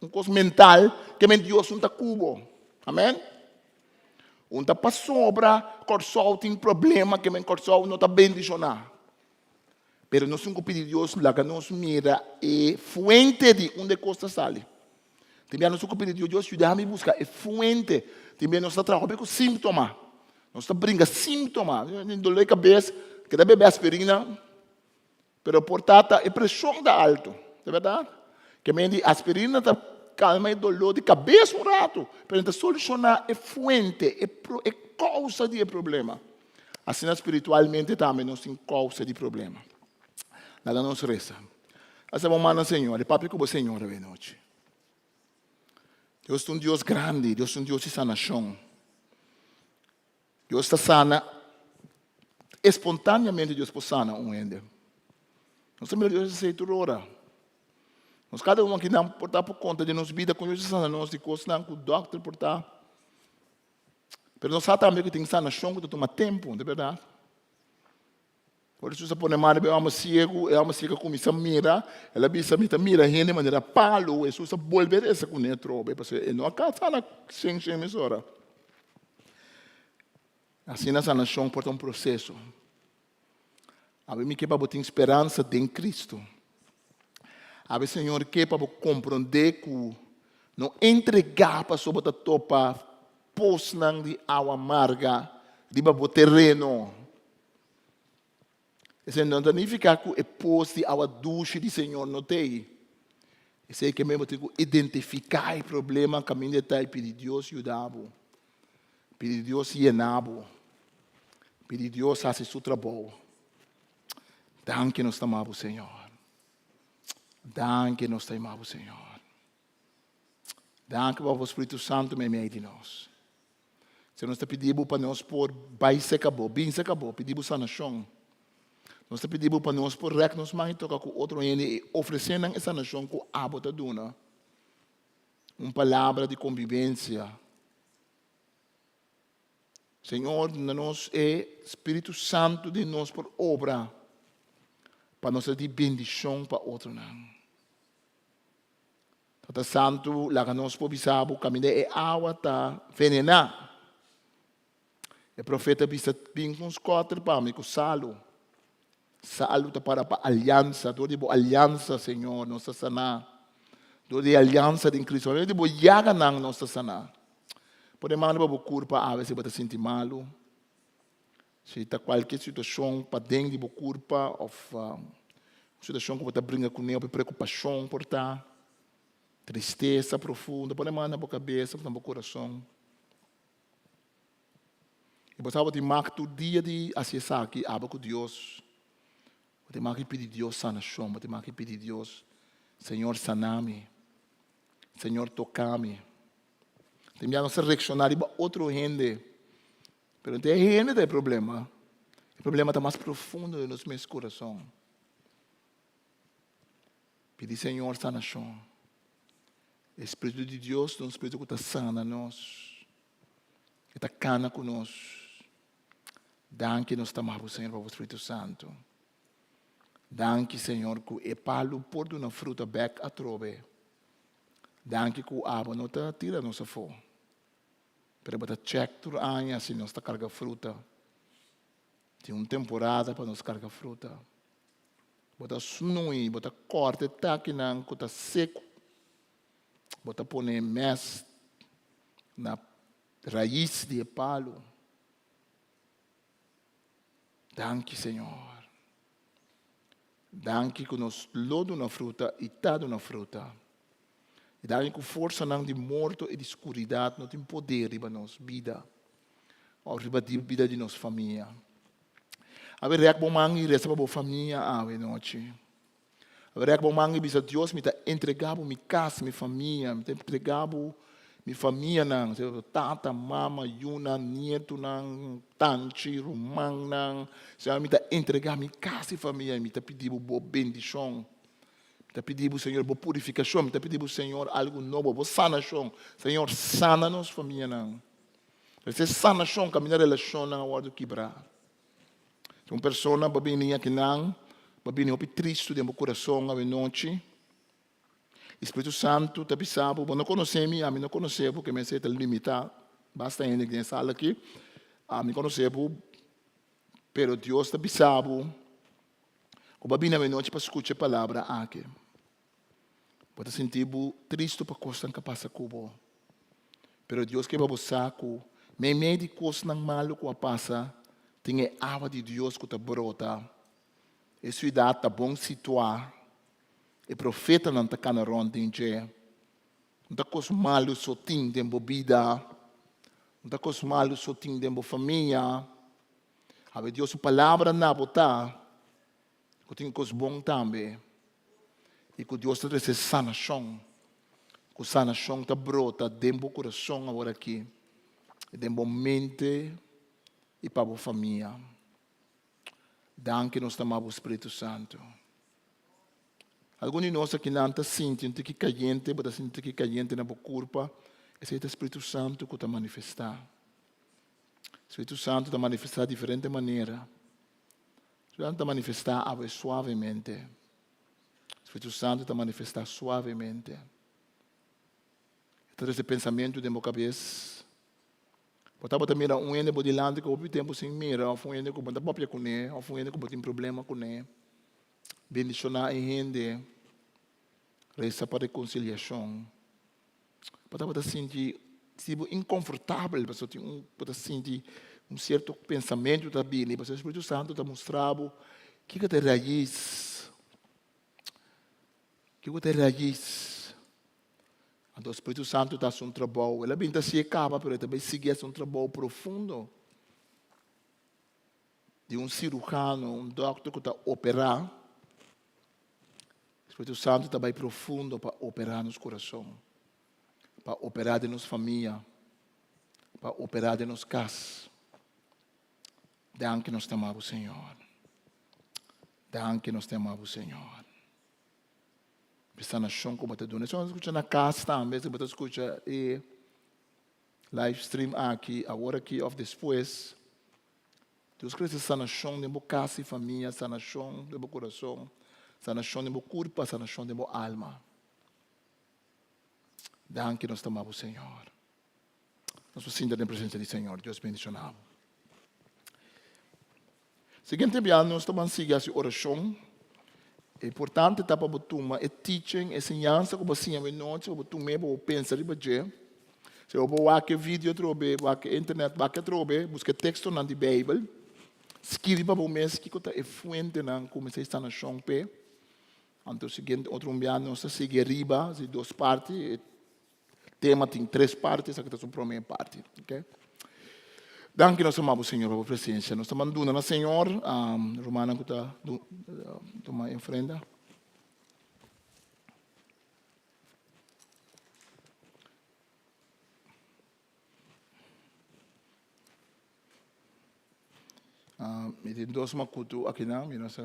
un kos mental, ke men Dios no ta ku bo. Amen? Un ta pasobra Kòrsou tin problema, ke men Kòrsou no ta bendishoná. Pero nos tin ku pidi Dios laga nos mira e fuente di unda e kos ta sali. Tin bia nos tin ku pidi Dios, Dios yuda mi buska e fuente. Tin bia nos ta traha hopi ku síntoma. Nos ta bringa síntoma. Dolor di kabes, keda bebe aspirina, pero por ta ta e preshon ta alto. Ta bèrdat? Ke men di aspirina ta kalma e dolor di kabes un ratu, pero no ta solushoná e fuente, e kousa di e problema. Asina spiritualmente tambe nos tin kousa di problema. Laga nos resa. Hasa bo man na Señor i papia ku bo Señor awe nochi. Dios ta un Dios grandi, Dios ta un Dios di sanashon. Dios ta sana espontaneamente Dios por sana un hende. Nos ta mira Dios esei tur ora. Nos kada un aki nan por ta por konta di nos bida kon Dios a sana nos di kosnan ku dòkter por ta. Pero nos sa tambe ku tin sanashon ku ta tuma tempu, ta bèrdat? Ora Jesus a pone man riba e hòmber siegu, e hòmber siegu a kuminsá mira, el a bisa, Mi ta mira hende manera palu. Jesus a bolbe resa kuné atrobe, pasobra e no a ka sana shen shen mesora. Asina sanashon por ta un proseso. Awe mi ke pa bo tin speransa den Cristo. Awe Señor ke pa bo komprondé ku no entregá pasobra bo ta topa posnan di awa marga riba bo tereno. Esei no ta nifiká ku e pos di awa dushi di Señor no t'ei. Esei ke men bo tin ku identifiká e problema kaminda e ta i pidi Dios yuda bo. Pidi Dios yena bo. Pidi Dios hasi su trabou. Danki nos ta ama bo, Señor. Danki nos ta ama bo, Señor. Danki pa bo Spiritu Santu meimei di nos. Señor, nos ta pidi bo pa nos por bai serka bo, bin serka bo, pidi bo sanashon. Nos ta pidi bo pa nos por rèk nos man i toka ku otro hende i ofresé nan e sanashon ku abo ta duna. Un palabra di konbibensia. Señor, duna nos e Spiritu Santu den nos por obra pa nos ta di bendishon pa otronan. Tata Santu, laga nos por bisa bo kaminda e awa ta venená. E profeta bisa, Bin ku un skòter pa mi ku salu. Salu ta para pa aliansa. Dor di bo aliansa, Señor, nos ta saná. Dor di e aliansa den Cristo. Dor di bo yaganan nos ta saná. Pone man riba bo kurpa awe si bo ta sinti malu. Si ta kualke situashon paden di bo kurpa òf un situashon ku bo ta bringa kuné òf e preokupashon por ta, tristesa profundo, pone man na bo kabesa òf na bo kurason. I bo sa bo tin mak tur dia di hasi esaki, aba ku Dios. Bo tin mak di pidi Dios sanashon, bo tin mak di pidi Dios, Señor sana mi, Señor toka mi. Tin bia nos ta reakshoná riba otro hende, pero no ta e hende ta e problema, e problema ta mas profundo den nos mes kurason. Pidi Señor sanashon. E Spiritu di Dios ta un spiritu ku ta sana nos. E ta kana ku nos. Danki nos ta ama bo Señor pa bo Spiritu Santu. Danki Señor ku e palu por duna fruta bek atrobe. Danki ku abo no ta tira nos afó. Pero bo ta chèk tur aña si nos ta karga fruta. Tin un temporada pa nos karga fruta. Bo ta snui, bo ta kòrta e takinan ku ta seku. Bo ta pone mès na rais di e palu. Danki, Señor. Danki ku nos lo duna fruta i ta duna fruta. I danki ku forsanan di morto i di skuridat no tin poder riba nos bida òf riba di bida di nos famia. Awe rèk bo man i resa pa bo famia awe nochi. Awe rèk bo man i bisa Dios mi ta entregá bo mi kas, mi famia, mi ta entregá bo mi famianan, tata, mama, yunan, nietunan, tanchi, rumannan. Señor mi ta entregá mi kas i famia i mi ta pidi bo bo bendishon. Mi ta pidi bo Señor bo purifikashon, mi ta pidi bo Señor algu nobo, bo sanashon. Señor sana nos famianan. Esei sanashon kaminda relashonnan a wòrdu kibrá. Si un persona bo bini akinan, bo bini hopi tristu den bo kurason awenochi, i Spiritu Santu ta bisa bo, bo no konosé mi, ami no konosé bo, ke mester ta limitá basta hende den e sala aki, ami konosé bo, pero Dios ta bisa bo ku bo a bini awenochi pa skucha e palabra aki. Bo ta sinti bo tristu pa kosnan ku a pasa ku bo. Pero Dios ke pa bo sa ku meimei di kosnan malu ku a pasa, tin e awa di Dios ku ta brota. E siudat ta bon situá, e profetanan ta kana rònt den dje. No ta kos malu so tin den bo bida, no ta kos malu so tin den bo famia. Awe Dios su palabra na bo ta ku tin kos bon tambe i ku Dios ta trese sanashon, ku sanashon ta brota den bo kurason aworakí, den bo mente i pa bo famia. Danki nos ta ama bo Spiritu Santu. Algun di nos akinan ta sinti un tiki kayente, bo ta sinti un tiki kayente na bo kurpa, esei ta Spiritu Santu ku ta manifestá. Spiritu Santu ta manifestá diferente manera. Spiritu Santu ta manifestá awe suavemente. Spiritu Santu ta manifestá suavemente. E ta trese pensamentu den bo kabes. Bo tabata mira un hende bo dilanti ku hopi tempu sin mira, òf un hende ku bo no ta papia kuné, òf un hende ku bo tin problema kuné. Bendishoná e hende. Resa pa rekonsiliashon. Bo tabata sinti si bo inkonfortabel pasobra tin un bo ta sinti un sierto pensamentu ta bini pasobra e Spiritu Santu ta mustra bo kiko ta e rais, kiko ta e rais. Anto Spiritu Santu ta hasi un trabou, el a bin ta hasié kaba pero e ta bai sigui hasi un trabou profundo di un sirujano, un dòkter ku ta operá. Spiritu Santu ta bai profundo pa operá nos kurason, pa operá den nos famia, pa operá den nos kas. Danki nos ta ama bo, Señor. Danki nos ta ama bo, Señor. Pa e sanashon ku bo ta duna. Esei bo ta skucha na kas tambe, esei bo ta skucha e. Live stream aki, awor aki of despues. Dios krese sanashon den bo kas i famia, sanashon den bo kurason, sanashon den bo kurpa, sanashon den bo alma. Danki nos ta ama bo Señor. Nos por sinta den presensia di Señor. Dios bendiciona bo. Siguiente bia nos ta ban sigui hasi orashon. E importante ta pa bo tuma e teaching, e siñansa ku bo siña awe nochi, pa bo tum'é, pa bo pensa riba dje. Si bo por wak e video atrobe, wak e internet, wak atrobe, buska e tekstonan di Beibel, skirbi pa bo mes kiko ta e fuentenan ku mester sanashon p'e. Anto siguiente otro un bia nos ta sigui ariba, si dos parti, e tema tin tres parti, esaki ta su prome parti. Okay? Danki nos ama bo Señor pa bo presencia. Nos ta manduna na Señor, um, rumannan ku ta tuma e ofrenda. Uh, mi tin dos makutu akinan, mi no sa,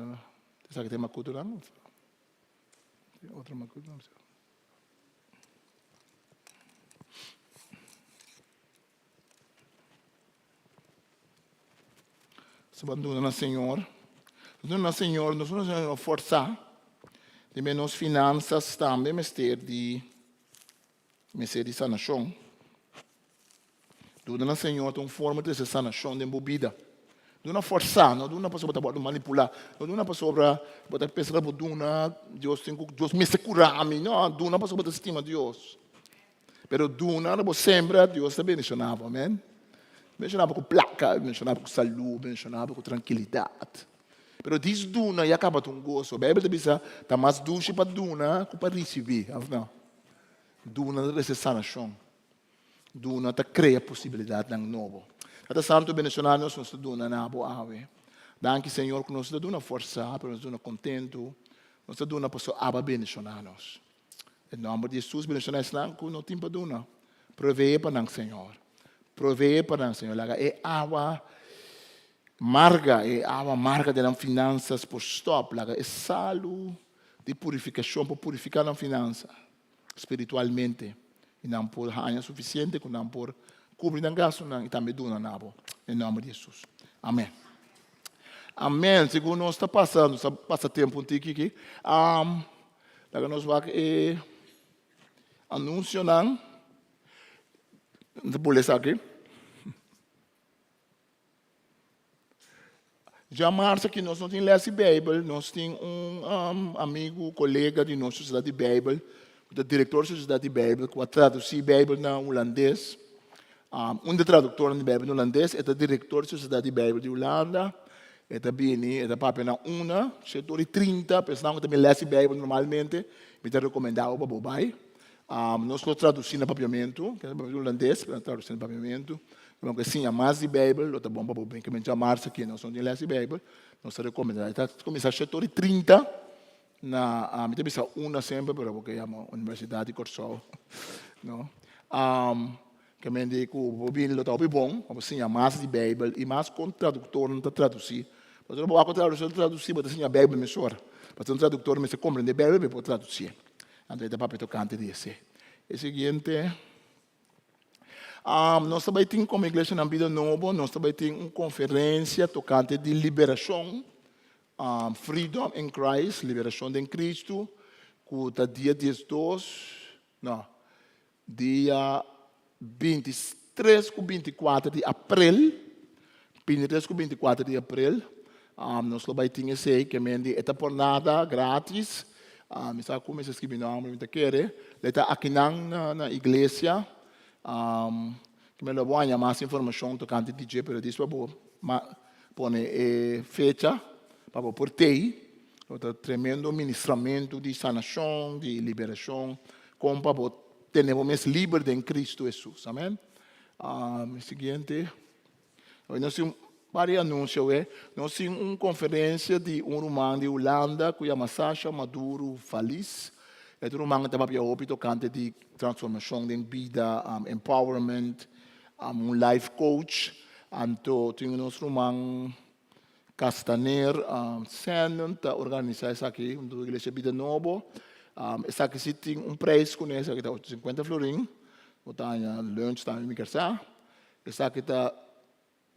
esaki ta e makutunan? Tin otro makutu? No sa. Nos a duna na Señor. Nos duna na Señor, nos duna na Señor forsa. Di nos finanzas tambe mester di mester di sanashon. Duna na Señor ta un forma di trese sanashon den bo bida. Duna forsá, no duna pasobra bo ta wòrdu manipulá. No duna pasobra bo ta pensa ku bo duna, Dios tin ku, Dios mester kura mi. No, duna pasobra bo ta stima Dios. Pero duna ora bo sembra, Dios ta bendishoná bo. Amèn. Bendishoná bo ku plaka, bendishoná bo ku salú, bendishoná bo ku trankilidat. Pero dis duna ya kaba ta un goso. Beibel ta bisa, ta mas dushi pa duna ku pa risibí, òf no? Duna ta trese sanashon. Duna ta krea posibilidatnan nobo. Tata Santu bendishoná nos, nos ta duna na bo awe. Danki Señor ku nos ta duna forsá, pero nos ta duna kontentu. Nos ta duna pasobra abo a bendishoná nos. Den nòmber di Hesus bendishoná esnan ku no tin pa duna. Proveé pa nan Señor. Proveé pa nan Señor. Laga e awa marga, e awa marga den nan finansas por stòp. Laga e salu di purifikashon por purifiká nan finansa. spiritualmente i nan por haña sufisiente ku nan por kubri nan gastunan i tambe duna na bo den nòmber di Hesus. Amen. Amen. Segun nos ta pasa, nos ta pasa tempu un tiki aki. Um, laga nos wak e anunsionan. Nos ta pone esaki. Djamarsa ki nos no tin les di Beibel, nos tin un amigu, kolega di nos Sosiedat di Beibel, ku ta direktor di Sosiedat di Beibel, ku a tradusí Beibel na hulandes. Un di e traduktornan di Beibel na hulandes, e ta direktor di Sosiedat di Beibel di Hulanda. E ta bini, e ta papia na una, shete ora i trinta, pa esnan ku ta bin les di Beibel normalmente, mi ta rekomendá bo pa bo bai. Nos lo tradusí na papiamentu, ke ta hulandes, pero nos tradusí na papiamentu. Bo ke siña mas di Beibel, lo ta bon pa bo bin. Kimen djamars aki nos no tin les di Beibel, nos ta rekomendá. E ta kuminsá shete ora i trinta na, mi ta bisa una semper, pero bo ke yama Universidat di Kòrsou, no. Kimen di ku bo bini lo ta hopi bon pa bo siña mas di Beibel i mas kon traduktornan ta tradusí. Pasobra bo wak ku traduktor ta tradusí, bo ta siña Beibel mesora. Pasobra un traduktor mester komprendé Beibel pa e por tradusié. Anto e ta papia tokante di esei. E siguiente. Nos ta bai tin komo Iglesia Nan Bida Nobo, nos ta bai tin un konferensia tokante di liberashon, Freedom in Christ, liberashon den Kristu, ku ta dia diesdos, no, dia 23 ku 24 di aprel, 23 ku 24 di aprel, nos lo bai tin esei, ke men di e ta por nada, gratis, mi sa ku mester skibi nòmber, mi ta kere, lo e ta akinan na iglesia, ke men lo bo haña mas informashon tokante di dje, pero dis pa bo pone e fecha pa bo por tei, lo ta tremendo ministramentu di sanashon, di liberashon, kon pa bo tene bo mes liber den Kristu Hesus, amen. Siguiente. Hoy nos tin varios anuncio we. Nos tin un conferencia di un ruman di Hulanda cu yama Sasha Maduro Valis. E ta un ruman cu ta papia hopi tocante di transformacion den bida, empowerment, un life coach. Anto tin nos ruman Castaner Sandon ta organisa esaki hunto cu Iglesia Bida Nobo. Esaki si tin un prijs cune, esaki ta 850 florin. Bo ta haña lunch tambe mi ker sa. Esaki ta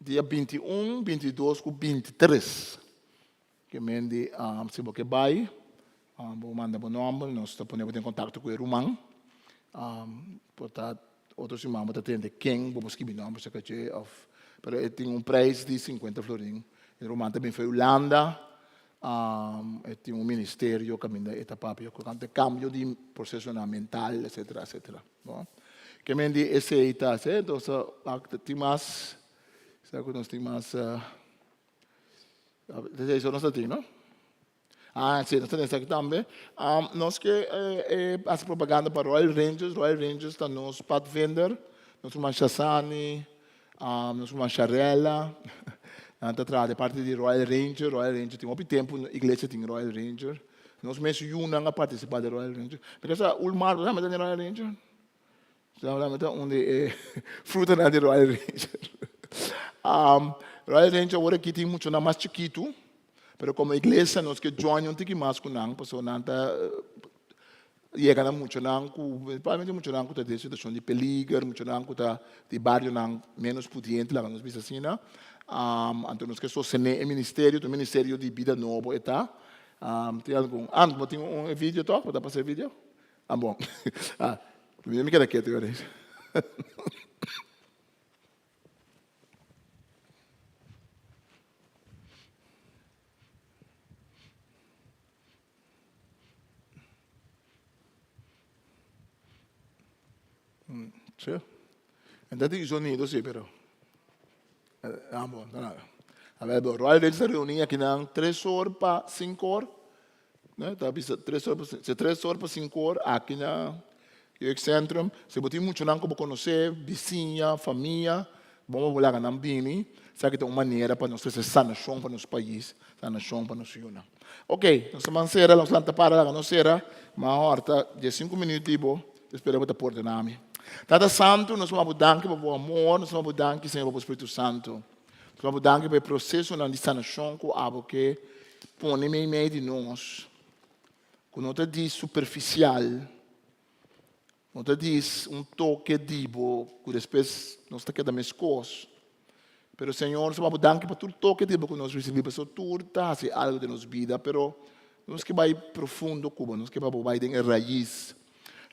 dia 21, 22 ku 23. Ke men di si bo ke bai, bo manda bo nòmber, nos ta pone bo den kontakto ku e ruman. Por ta otro siman bo ta tende ken bo por skibi nòmber serka dje òf, pero e tin un preis di sinkuenta florin. E ruman ta bin for Hulanda, e tin un ministerio kaminda e ta papia tokante kambio di prosesonan mental etsetera etsetera. Bon, ke men di esei ta así, entonces tin mas, sa ku nos tin mas. Esei so nos ta tin, no? Ah, sí, nos ta tin esaki tambe. Um, nos ke eh, eh, hasi propaganda pa Royal Rangers. Royal Rangers ta nos padvinder. Nos ruman Shasani, um, nos ruman Sharella. Nan ta traha de parte di Royal Ranger. Royal Ranger tin hopi tempu iglesia tin Royal Ranger. Nos mes yunan a participa den Royal Ranger. Mi ta sa Ulmar, bo sa den Royal Ranger? Sa ta un di e frutanan di Royal Ranger. Um, Royal Ranger awor aki tin muchonan mas chikitu, pero como iglesia nos ke join un tiki mas ku nan, pasobra nan ta yega na muchonan ku, principalmente muchonan ku ta den situacion di peliger, muchonan ku ta di barionan menos pudiente, laga nos bisa asina. Um, anto nos ke sostene e ministerio, ta un ministerio di bida nobo e ta. Um, tin algun, ah, bo tin un video toch? Bo ta pasa e video? Ah bon. Ah, mi mi keda ketu ahora. Sí. Entonces tin sonido sí, pero. Ah bon, ta nada. A ver, Royal Rangers ta reuni akinan tres or pa sinku or. Ne, ta bisa tres or pa, si tres or pa sinku or aki na Jeugdcentrum. Si bo tin muchanan ku bo konosé, bisiña, famia, bo por laga nan bini. Esaki ta un manera pa nos trese sanashon pa nos pais, sanashon pa nos yunan. Ok, nos ta man sera, nos lanta para laga nos sera. Ma awor ta diesinku minüt di bo, ta spera bo ta pordona mi. Tata Santu, nos ta bo danki pa bo amor, nos ta bo danki, Señor, pa bo Spiritu Santu. Nos ta bo danki pa e prosesonan di sanashon ku abo ke pone meimei di nos, ku no ta di superfisial, no ta di un toke di bo ku despues nos ta keda meskos. Pero Señor, nos ta bo danki pa tur toke di bo ku nos risibí, pasobra tur ta hasi algu den nos bida, pero nos ke bai profundo ku bo, nos ke pa bo bai den e rais.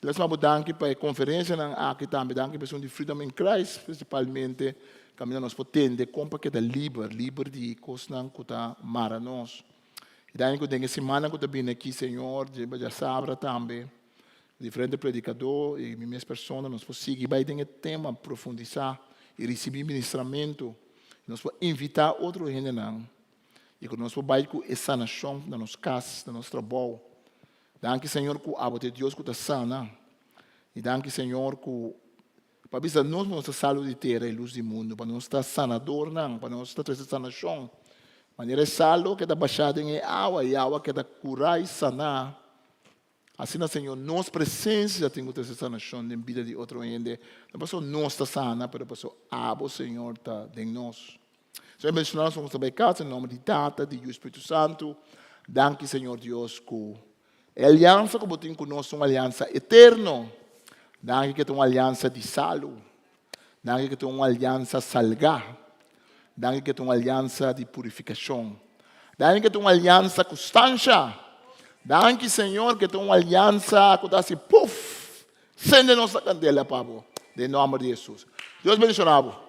Nos ta bo danki pa e konferensianan aki tambe, danki pa esun di Freedom in Christ prinsipalmente, kaminda nos por tende kon pa keda liber, liber di kosnan ku ta mara nos. I danki ku den e simannan ku ta bini aki, Señor, djasabra tambe, diferente predikadó i mi mes persona nos por sigui bai den e tema, profundisá i risibí ministramentu. Nos por invitá otro hendenan i ku nos por bai ku e sanashon na nos kas, na nos trabou. Danki Señor ku abo ta e Dios ku ta sana. I danki Señor ku pa bisa nos nos ta salu di tera i lus di mundu, pa nos ta sanadornan, pa nos ta trese sanashon. Manera e salu ke ta bashá den e awa i awa keda kurá i saná. Asina, Señor, nos presencia tin cu trece sanacion den bida di otro hende, no pasobra nos ta sana, pero pasobra Abo, Señor, ta den nos. Señor, bendiciona nos como ta bay casa, den nomber di Tata, di Yu y Spiritu Santo. Danki, Señor Dios, cu e alianza cu Bo tin cu nos ta un alianza eterno. Danki cu ta un alianza di salu. Danki cu ta un alianza salga. Danki cu ta un alianza di purificacion. Danki cu ta un alianza cu stansha. Danki, Señor, cu ta un alianza cu ta haci puf! Sende nos la candela pa bo. Den nomber di Jesus. Dios bendiciona bo.